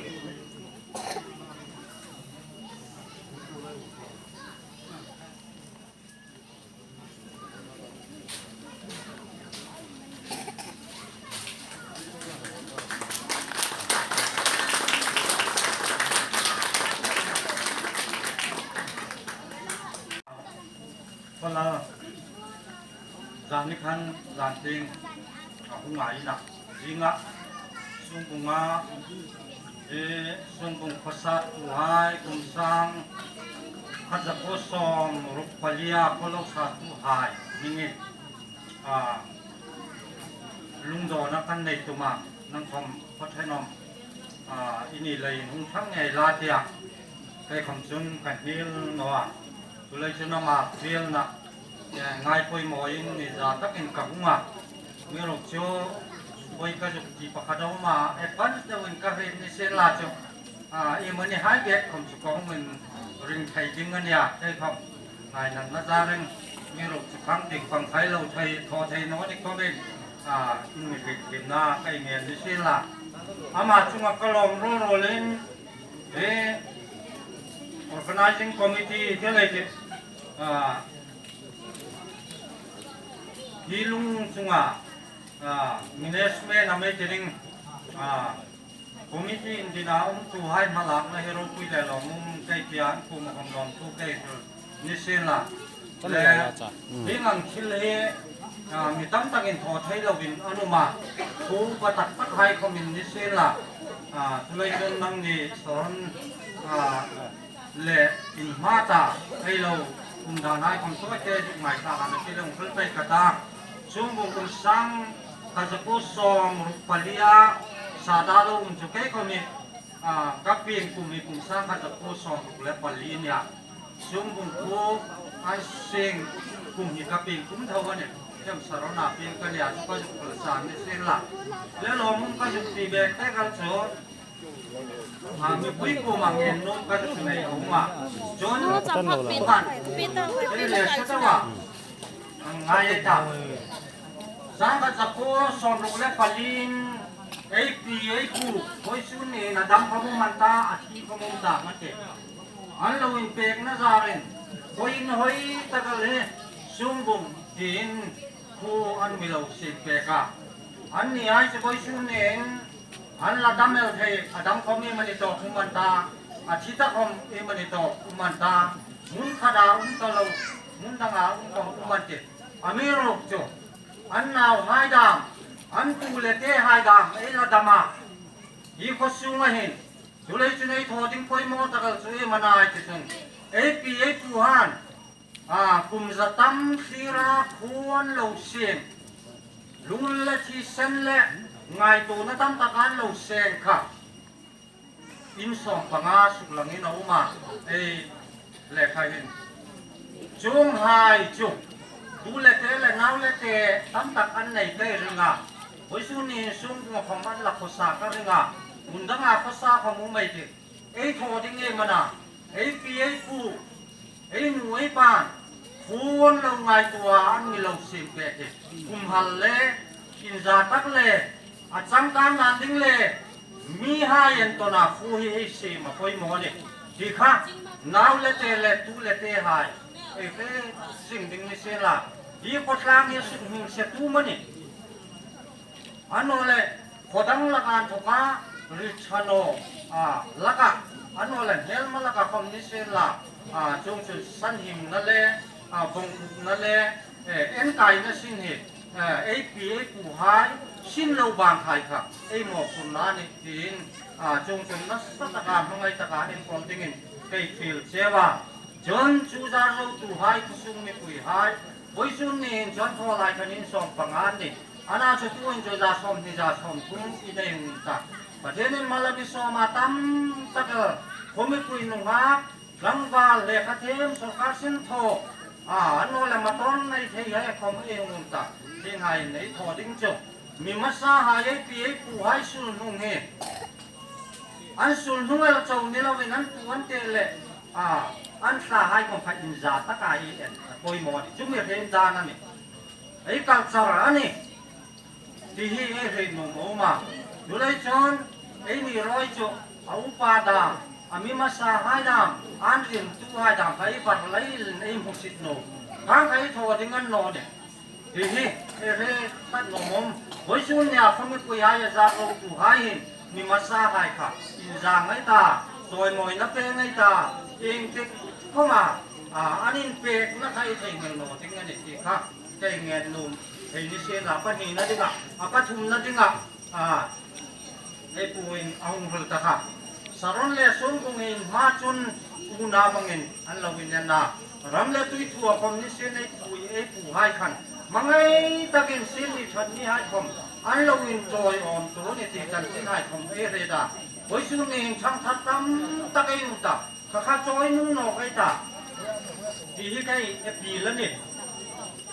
Hola. Jan ni khan, jan teng, a hung a ina, jinga, Sungbung a, e, Sungbung khosat u hai, kum sang, khat za ko som ruk pali a, kho lo sat u hai, ningin, a, lungdon a kan nei tuma, nang khom, Pathen om, a, ini lei hung thang ngei la tia, kei khom chun kan hil no a, tulei chun ama fiel na, Ngai poimo in ni ja takin ka hung a. Mi ruk chu, koi ka juk ti pakhat a um a, advance deuh in ka hil ni sel a chu. A, i mani hai bek khom chu ka hung in ring thei ding a nia, kei khom. Ngai nan na ja ring, mi ruk chu khang ding pang thei lo thei, tho thei no ni khom in. A, in mi hil hil na, ka i ngen ni sel a. Ama chunga ka lom rol rol in, e, organizing committee, thil ei ti, a, Hi lung chunga, a, management a mei te ding, a, committee in dina um tu hai malak na hero pui le lo mum kei pia an kum hom lom tu kei tu ni sin la. Ka le le ya cha. Hi ngang thil hi, a, mi tam tak in tho thei lo in anuma. Thu ba tak tak hai khom in ni sin la. A, tulai chun nang ni son, a, le in hma ta, ei lo, um dan hai khom soi te, juk mai ta, han ti long khul pai ka ta. Sungbung kum sang, khat za ko som ruk pali a, sa da lo um chu kei khom i, a, ka ping kum i kum sang, khat za ko som ruk le pali nia. Sungbung ko, an sing kum hi ka ping kum thau ani. Kem sa ro na ping ka nia, chu ka juk khul sa ni sing la. Le lo mum ka juk ti bek te ka chu. A, mipui kum a ngen nom ka chu nei a um a. Chun, Atan lo la. Pi ta, pi ta, pi ta, pi ta. Ngai ta. Sang khat za ko som ruk le pali in, ei pi, ei pu, hoi sun ni na dam ka mu man ta, a thi ka mu ta ma te. An lo in pek na za ren, hoi in hoi ta ka le, Sungbung tin, khu an mi lo sin pek a. An ni ai chu hoi sun nen, An la dam el thei, a dam khom i mani to um an ta, a thi ta khom i mani to um an ta, mun khat a um ta lo, mun dang a um khom um an ti. Amiruokchu, an nau hai dam, an tu le te hai dam, ei la dam a. Hi kho sung a hin, chulei chun ei tho ding poimo tak el chu i man a i ti chun. Ei pi, ei pu han, A, kum za tam thlir a khuan lo seng. Lungul le thisen le ngaitona tam tak an lo seng kha. In sawm panga suk langin a um a, ei lekha hin. Chung hai chu, tu le te le nau le te tam tak an nei kei ring a. Hoi sun ni sung kum a khom an la khosa ka ring a. Mun dang a khosa khom um ei ti. Ei tho ding ei man a, ei pi ei pu, ei nu ei pan, khuan lo ngaituo a an mi lo siem pek hi. Kum hal le, in za tak le, a changkang dan ding le, mihai entona khu hi ei siem a poimo ni. Hi kha, nau le te le, tu le te hai, ei fe sing ding ni sien la. Hi khotlang hi suk hing se tu mani. Anole khodang laka thoka richano a laka anole helma laka khom ni se la a chung chun san him na le a bong na le eh, en kai na sin hi eh, ei pi ei pu hai sin lo bang hai kha ei mo kun na ni tin a chung chun na sa taka hmangai taka en kol dingin kei feel chewa. John chu za zo tu hai khosung mipui hai boisun ni in John tho lai khan in som panga ni. Ana chu tu in chu za som ni za som thum i nei un ta. Pathen in malami som a tam tak khomi pui nunga tlangval le khathem sorkar sin tho a anole maton nei thei hai khom ei un ta. Thing hai nei tho ding chu mi masa hai ei pi ei pu hai sul nung he. An sul nung el chau ni lo in an pu an te le a an sa hai khom kha in za taka i en poimo ni chu mi rem dan ani. Ei culture ani. Ti hi ei hre nom a um a. Tulai chun ei ni roi chu a upa dam a mi masa hai dam an rin tu hai dam kha ei var lai in ei hmusit no. Khang kha ei tho ding an no ne. Ti hi ei hre tat nom um. Boisun nia khami pui hai a za lo tu hai hin mi masa hai kha in za ngai ta. Choi moi na pe ngai ta. Ing tik khoma a an in pek na kha ei thei ngai no ding ani ti kha. Kei ngen nom thei ni se la pa ni na dinga a pa thum na dinga a ei pu in a hung hol ta kha. Saron le Songkung in ma chun u na bangin an lo in na ram le tui thu a khom ni se nei pu ei pu hai khan mangai takin sin ni chan ni hai khom an lo in choi om tu ni ti chan tin hai khom ei re da. Boisun ni in chang that tam tak ei um ta. Kha kha choi nung no kai ta. Ti hi kai e pi la ni.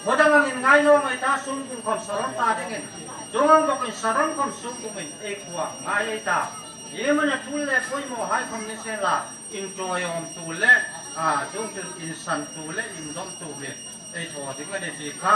Khodang angin ngai no ngai ta Songkung khom Saron ta dingin. Chungang bok in Saron khom Songkung in ei khua ngai ei ta. Ye mana thul le poimo hai khom ni se la in choi om tu le a chung chun in san tu le in dom tu le. Ei tho ding ani ti kha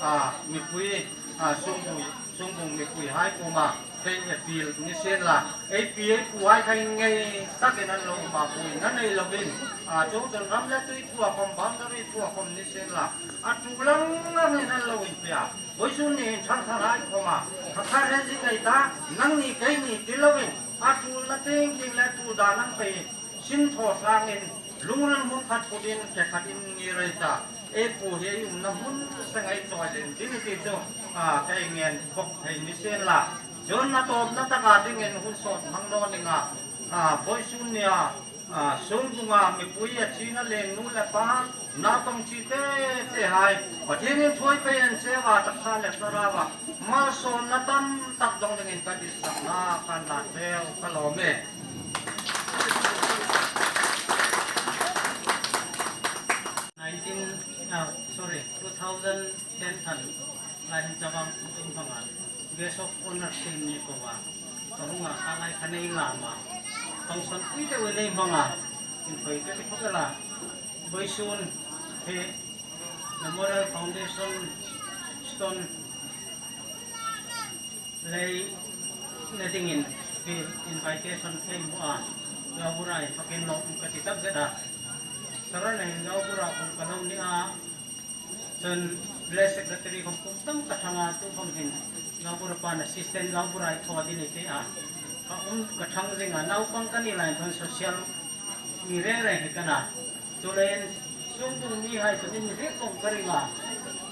a mipui a Songkung Songkung mipui hai koma kei appeal ni sen la ei pi ei pu hai kha in ngai takin an lo ma pui na nei lo in a chung chun ram le tui thu a khom boundary thu a khom ni sen la a tu lang lang in an lo in pia. Boisun ni in thang thang hai khoma kha kha ren ji ngai ta nang ni kei ni ti lo in a tu na ting ting le tu da nang pe Sin tho tlangin, lungril mun khat putin, kekhat in ngirei ta. Ei pu hi ei umna mun seng ei choi len ding ti chu, a, ka ei ngen bok thei ni sen la. John na tawpna taka dingin hun sawt hmang naw ning a, a, Boisun nia, a, Sungdunga mipui a china leng nu le pa, naupang chi te te hai, Pathian in thuai pei an cheu a taksa le thlarau a, malsawmna tam tak dong dingin ka ditsakna kan la cheu ka lawm e. Nineteen, ah, sorry, two thousand ten khan lai hin chavang in hmanga Guest of Honor team ni ko va ka hung a, ka lai khan ei lam a, function pui deuh in ei hmang a, in khoi ka ti khop el a, Boisun he Memorial Foundation Stone lei na dingin pi invitation thei mu a, Gaubura hi fakin lo um ka ti tak zet a. Saran a hin Gaubura kum ka lo ni a, chun Blessed Secretary kum kum tam ka thang a, tu kum hin Gaubura pan assistant Gaubura hi thaw ding ni te a. Ka um ka thang zing a, naupang ka ni lai thon social mi reng reng hi ka na. Chuleiin Sungdung mihai chun in hril kong ka ring a,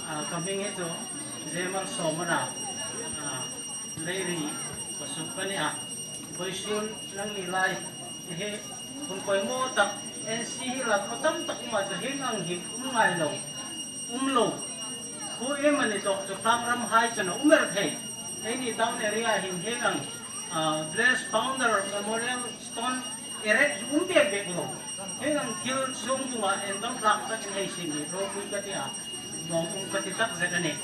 a, ka hming hi chu Jemal Sawm a na, a, Leiri ka suk ka ni a. Boisun nangni lai hi hun poimaw tak N C hi la khaw tam tak um a chu hieng ang hi um ngai lo. Um lo. Khu em ani tawh chu tlangram hai chun a um el thei. Eini town area hin hieng ang, ah, Blessed Founder Memorial Stone erect hi um bek bek lo. Hieng ang thil Sungdunga endam tlak takin hei sin hi ropui ka ti a. Lawm um ka ti tak zet a ni.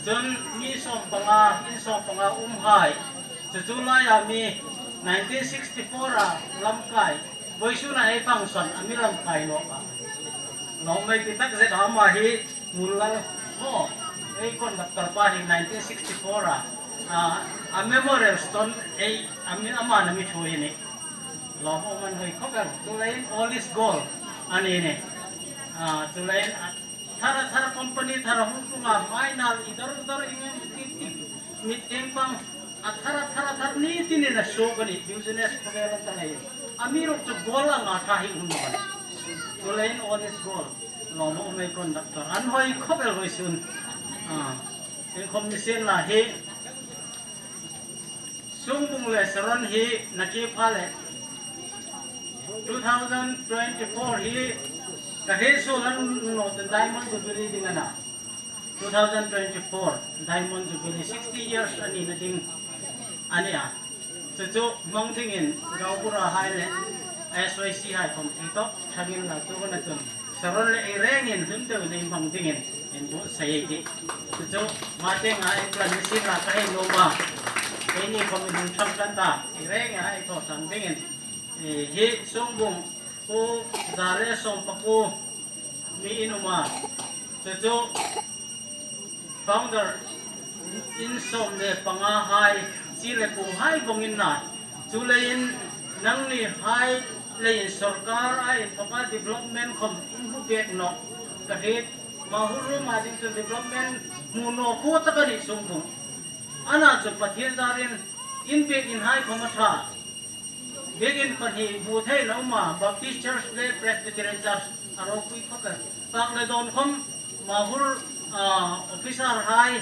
Chun mi sawm panga, in sawm panga um hai. Chu chu laia mi nineteen sixty-four a lamkai. Boisun a ei function a mi lamkai lo a. Lawm mai ti tak zet a ama hi Munlal Haw, ei conductor pa hi nineteen sixty-four a, a, a Memorial Stone ei, a mi, ama na mi thu hi ni. Lawm um an hoi khop el, chuleiin all is gold a ni ni. A, chuleiin a, Thara thara company thara hung tunga final i dar dar i ngam ti ti. Mit teng pang a thara thara thar ni ti ni na so ka ni business ka ve lang ta ngai. Ami ruk chu goal a nga tha hi un ban. Tulen all is goal. Lo mo mai conductor. An hoi khop el hoi sun. Ah. Eng khom ni sen la he. Sungbung le Saron hi na ke pha le two thousand twenty-four hi ka he so lan no ten Diamond Jubilee ding ana. Two thousand twenty-four Diamond Jubilee sixty years ani na ding ani a. Chu chu mang ding in gaubura hai le S Y C hai kom thi to thangin la chu na tun. Saron le i reng in hlim deu nei mang ding in, in bu sai ti. Chu chu, ma te nga i plan ni sin la ka hei lo ma. Ei ni kom in hung tham kan ta, i reng a i to tham ding in. Eh, hi Sungbung, ku za le som pa ku mi in uma. Chu chu, Founder in som le panga hai, chi le kung hai bang in na. Chuleiin nangni hai leiin sorkar a in panga development khom in hu bek no. Ka het, ma hu ru ma ding chun development mu no khu ta ka ni Sungbung. Ana chu Pathian zarin in bek in hai khom a tha. Biakin pahnih bu thei na uma, Baptist Church le Presbyterian Church a ropui khop e. Pak le don khom, mahur, ah, officer hai,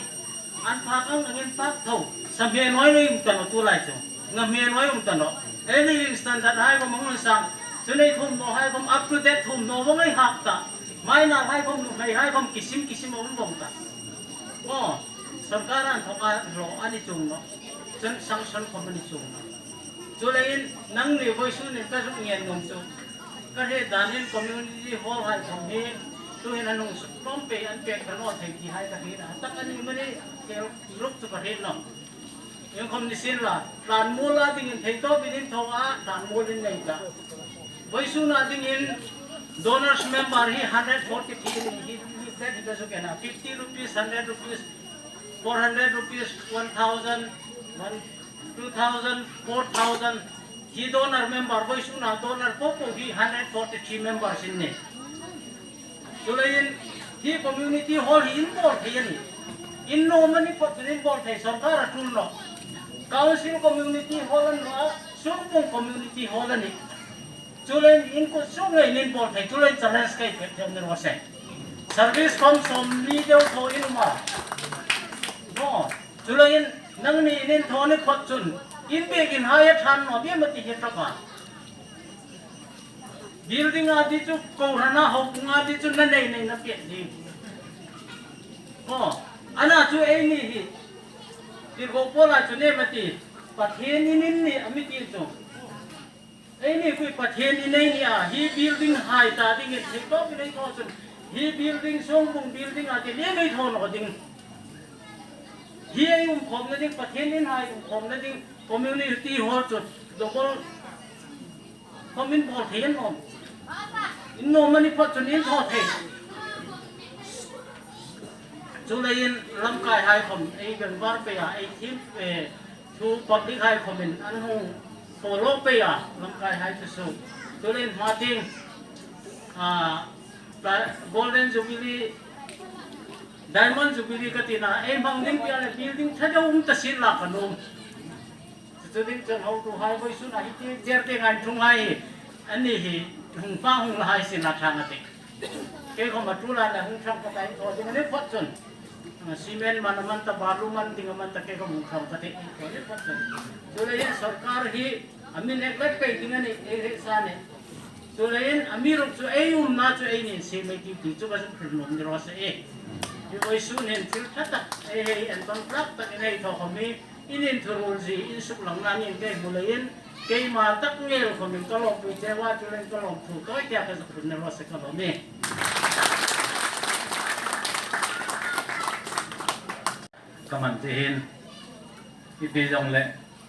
an phak ang angin pak tho. Sa hme noi lo um ta no tulai chu. Nga hme noi um ta no. Ei Livingstone that hai khom angun sang. Chu nei thum no hai khom up to date thum no vong ei hak ta. Mai na hai khom nu hai hai khom kisim kisim um vong ta. Ngo, sorkar an thok a ro ani chung no. Chun sanction khom ani chung no. Chuleiin nangni voisun in ka zuk ngen nom chu. Ka he dan in community hall hai khom hi, tuhin anung suk lom pe an pek ka no thei ti hai ka he na. Tak ani mani kel ruk chu ka he nom. Eng khom ni sin la, tan mul a ding in thei to bidin tho a, tan mul in nei ta. Voisun a ding in donors member hi hundred forty-three ni hi, ni ten hi ka zuk en a, fifty rupees, hundred rupees, four hundred rupees, one thousand, one, two thousand, four thousand, hi donor member, voisun a donor po po hi hundred forty-three members in ni. Chuleiin hi community hall hi in bol thei ani. In nom ani phot in bol thei sorkar a tun lo. Council community hall an lo a, Sungbung community hall ani. Chuleiin in kut sung ngei in bol thei, chuleiin challenge kei pe thei ni ro se. Service khom som li deu tho in um a. No, chuleiin nangni in in tho ni phot chun, in bek in hai a than no, bia ma ti hi ta ka. Building a di chu, ko rana ho pung a di chu na nei nei na pet di. Ko, ana chu ei ni hi. Ti ko po la chu ne ma ti. Pathian in in ni a mi ti chu. Ei ni kui Pathian in ei ni a, hi building hai ta ding in, hi to ki nei to chun. Hi building Sungbung building a ti le nei tho no ding. Hi ei um khom na ding, Pathian in hai um khom na ding, community hall chu. Double Khom in bol thei an um. In nom ani phot chun in tho thei. Chuleiin lamkai hai khom ei beng var pe a, ei thim, eh, thu public hai khom in an hung follow pe a, lamkai hai chu su. Chuleiin ma ting, ah, Golden Jubilee, Diamond Jubilee ka ti na, ei mang ding pia le building tha deu um ta sin la ka nom. Chu ding chun hotuhai voisun a hiti cherte ngai thung hai, ani hi hung pa hung la hai sin la thang ati. Kei khom a tulai la hung thang ka tai tho ding ani phot chun. Cement man a man ta, balu man ding a man ta, kei khom hung thang ka ti tho ni phot chun. Chuleiin sorkar hi a mi neglect pei ding ani, ei he sa ni. Chuleiin a mi ruk chu ei umna chu ei nin se mai ti ti chu ka zuk hril nom ni ro se e. Hi voisun hin thil tha tak ei hei en ton plak tak in ei tho khom hi. In in thurul ji, in suklang na nin kei mu leiin, keima tak ngel khom in ka lawmpui cheu a, chuleiin ka lawmthu toi tia ka zuk hril na ro se ka lawm e. Ka man ti hin, ipi jong le,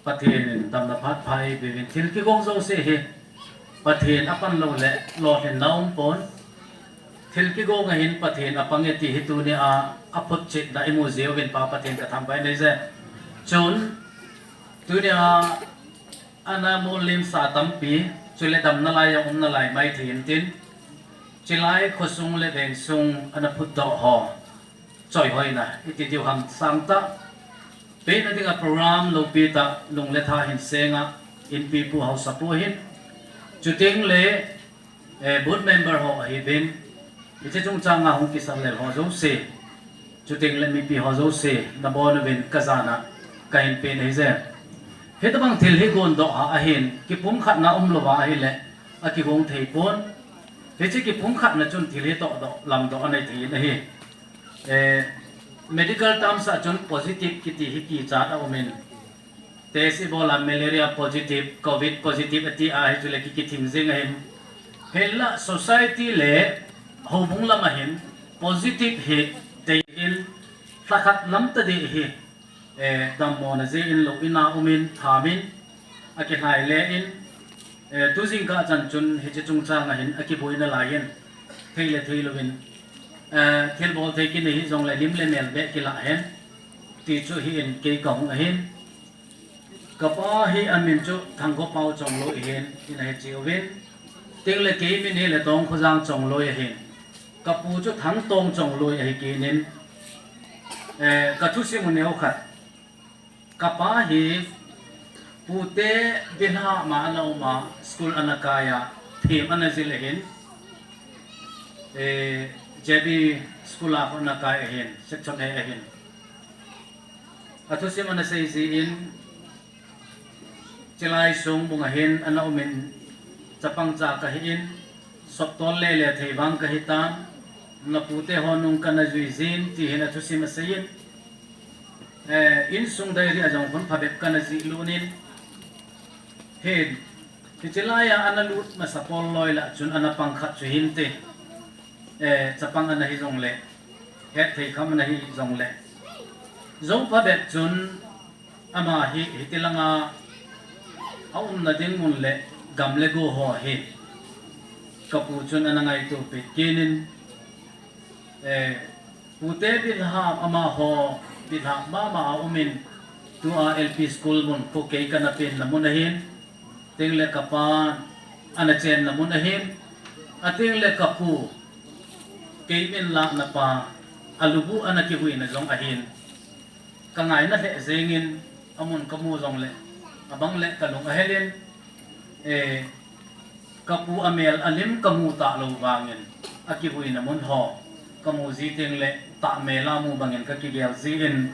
Pathian in damna phat pha ei pe uvin thil kigong jouse hi, Pathian a pan lou le, lolhinna um pon. Thil kigong a hin Pathian a pang e ti hi tuni a, a photchetna i mu jiu vin Pa Pathian ka thangvah nei je. Chun, tuni a, ana mol lim sa tampi, chule damna lai jong umna lai mai thei in tin. Chilai khosung le vengsung ana phutdoh ho, choihoina iti diu ham sangtah, pehna dinga program lopi tah lung le tha hin senga, inpipu haosapu hin, chuteng le eh, board member ho ahiuvin, hiche chungchanga hung kisah lel ho jouse, chuteng le mipi ho jouse, nabonchauvin kajana kahin pen ahije. Hitobang thil hi gondoh ha ahin, kipumkhatna umlouva ahile, akigong theipon. Hiche kipumkhatna chun thil hi tohdoh, lamdoh anei thei in ahi. Eh, medical terms a chun positive kiti hi kichat aumin, test ibola malaria positive, covid positive ati a, hichule ki, kithing jeng ahin. Hinla society le houbung lam ahin positive hi teiin lhakhat lam tadih hi, eh, dammona jeh in lou ina umin, thamin, akilhai le in, eh, tu jingkah chan chun hiche chungchanga hin akiboina laiyin, thei le theilouvin, eh, thilbol thei kinei hijongle lim le mel beh kilah hen, ti chu hi in kei kahung ahin. Kapa hi amin chu Thangkhopao Chongloi ahin, ina hiche uvin. Tengle kei min hile Tongkhojang Chongloi ahin. Kapu chu Thangtong Chongloi ahi kit in. Eh, kathusim u neokhat. Kapa hi pute bilhah ma ana uma, school ana kai a, them ana jil ahin. Eh, J B school a ana kai ahin, section A ahin. Athusim ana sei jin, chilai sung bung ahin ana umin, chapang cha kahin, soptol lele thei vang kahitan, napute ho nung kana jui jin, ti hin athusim aseiyin. Eh, insung diary a jong khun phabep kana jih lut in, hin, hiche laiya ana lut masa pol loi lah chun ana pang khat chu hinte, eh, chapang ana hijongle, hetthei kham ana hijongle, jou phabep chun, ama hi, hiti langa aumna ding mun le gam le go ho hi, kapu chun ana ngaito peh kit in, eh, pute bilhah, amaho bilhah mama aumin, tua L P school mun khu kei kana penna mun ahin, tengle kapa ana chenna mun ahin, atengle kapu, kei min lahna pa, alubuh ana kivuina jong ahin. Kangaina lheh jengin, amun kamu jongle, abang le kalung ahelin, eh, kapu amel alim kamu talou vangin, akivuina mun ho kamu ji tengle, tahmel a mu bangin kakigel jin,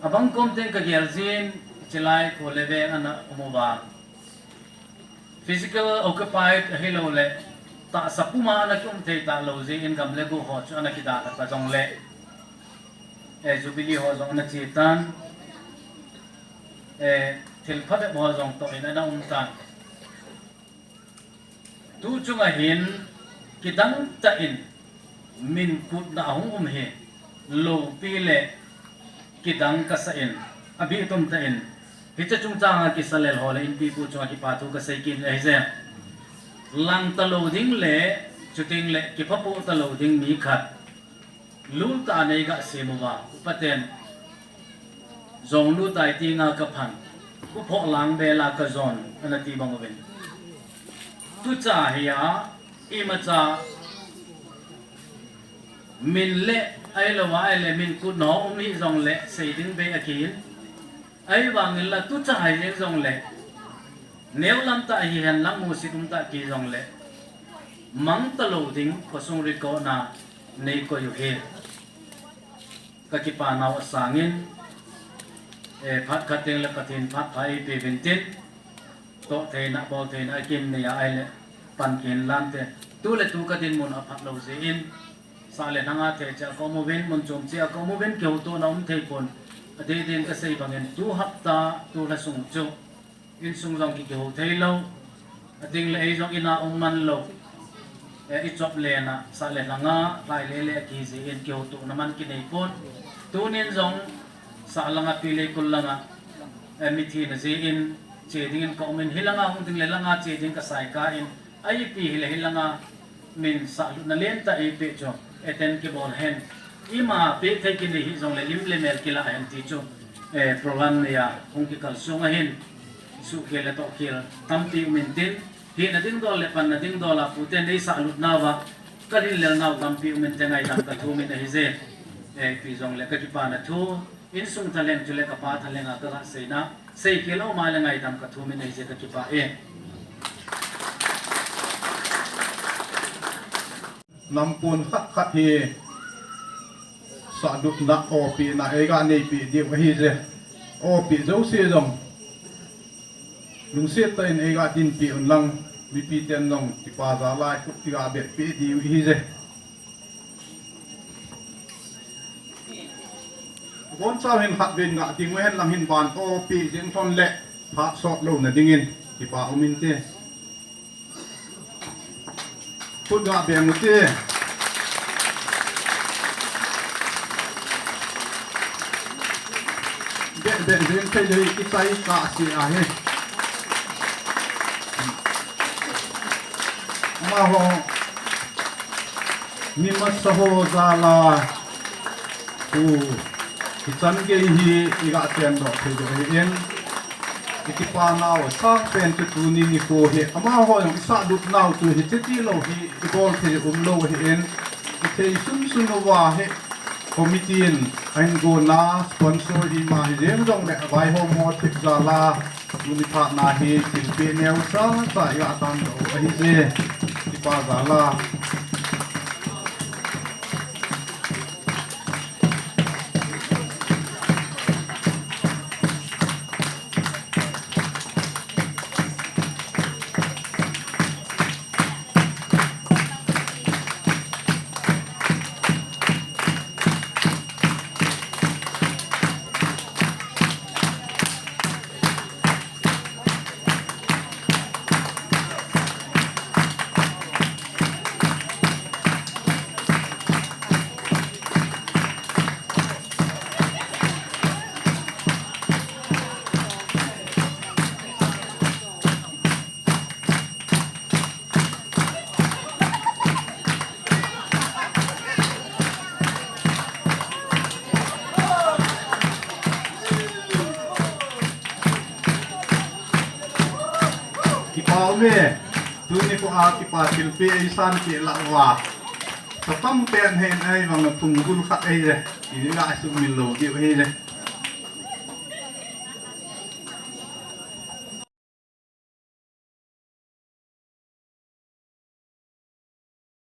abang kom teng kagel jin, chilai kho le veng ana um uva, physical occupied ahiloule, tahsa puma ana kium thei talou jeh in gam le go ho chu ana kidalha ta jongle, eh, Jubilee ho jong ana che tan, eh, thil phabep ho jong toh in ana um tan. Tu chunga hin kidang tah in min kutna ahung um hi, loupi le kidang kasah in, abih tum tah in, hiche chungchanga kisa lel ho le inpipu chunga kipa thu kasei kit in ahije. Lang talou ding le, chuteng le kiphapoh talou ding mi khat, lul tah a nei gasem uva, upaten, jong lu tai tinga kaphan, u phoh lang bela kajon, ana ti bang uvin. Tucha hi a, imacha, min le, ahilouva ahile min kutna ho um hijongle, sei ding bei akihin. Ahivangin la tucha hi jeng jongle, neo lam tah hihen lang musit um tah kihi jongle, mang talou ding khosung rikona nei koi u hi. Kakipa nau asangin, eh, phat khat tengle Pathen phat pha eipe uvintin, toh theina, bol theina, akin neiya ahile, pan kihin lante. Tu le tu kadinmun aphat lou jeh in, sah le lhanga thei cheh a kaum uvin, mun chom cheh a kaum uvin, kihoutona um thei pon. Adeh din kasei bangin, tu hapta, tu lha sung chu, insung jong ki, kihou thei lou. Atengle ei jong ina um man lou. Eh, ichop lena, sah le lhanga, lhai lele akihi jeh in kihoutona man kinei pon. Tunin jong, sah langa pi le kul langa, eh, mithina jeh in, che dingin kaumin, hilanga hung ding le langa che ding kasai kah in, a ipi hile hilanga, min sahlutna lentah eipeh chu, attend kibol hen. Ima peh thei kinei hijongle lim le mel kilah hen ti chu, eh, program neiya hung kikal sung ahin, suhkhel le tohkhel tampi um intin, Hina ding dol le panna ding dol a pute nei sahlut nauva, ka lhinlel nau tampi um inte, ngaidam ka thum in ahije. Eh, ipi jongle ka kipana thu, insung thalheng chule ka pa thalheng a ka ga seina, seikhel um a le ngaidam ka thum in ahije, ka kipah e. Nampon khat khat hi sahlutna, opina eiga neipi diu ahije. Opi jouse jong lungset tah in eiga dinpi un lang, mipi ten jong kipa jal a khut iga behpi diu ahije. Bonchau hin khatvei ga ding u hen lang hin ban opi jing thon le phat sot louna dingin kipa um inte. Khut ga beng ute. Beh, beh, beng thei le kichai kah si ahi. Amaho, ni masa ho jal a, u, hichan gei hi iga chendoh thei diu ahin. Ikipa nau sangpen chu tuni nikho hi amaho jong isahlut nau chu hiche tilou hi ibol thei umlou ahin. Ithei sunsun uva hi committee in ahin gonna sponsor ima hi jeng jongle vaihom ho thip jal a, tuni phatna hi thilpeh neo chacha iga tandoh u ahije. Kipa jal a. Kipa ume, tuni kho a kipa thilpeh eisanpeh lah uva, satam pen hin ei vang phung gul khat ahije. Ini la sumil lou diu ahije.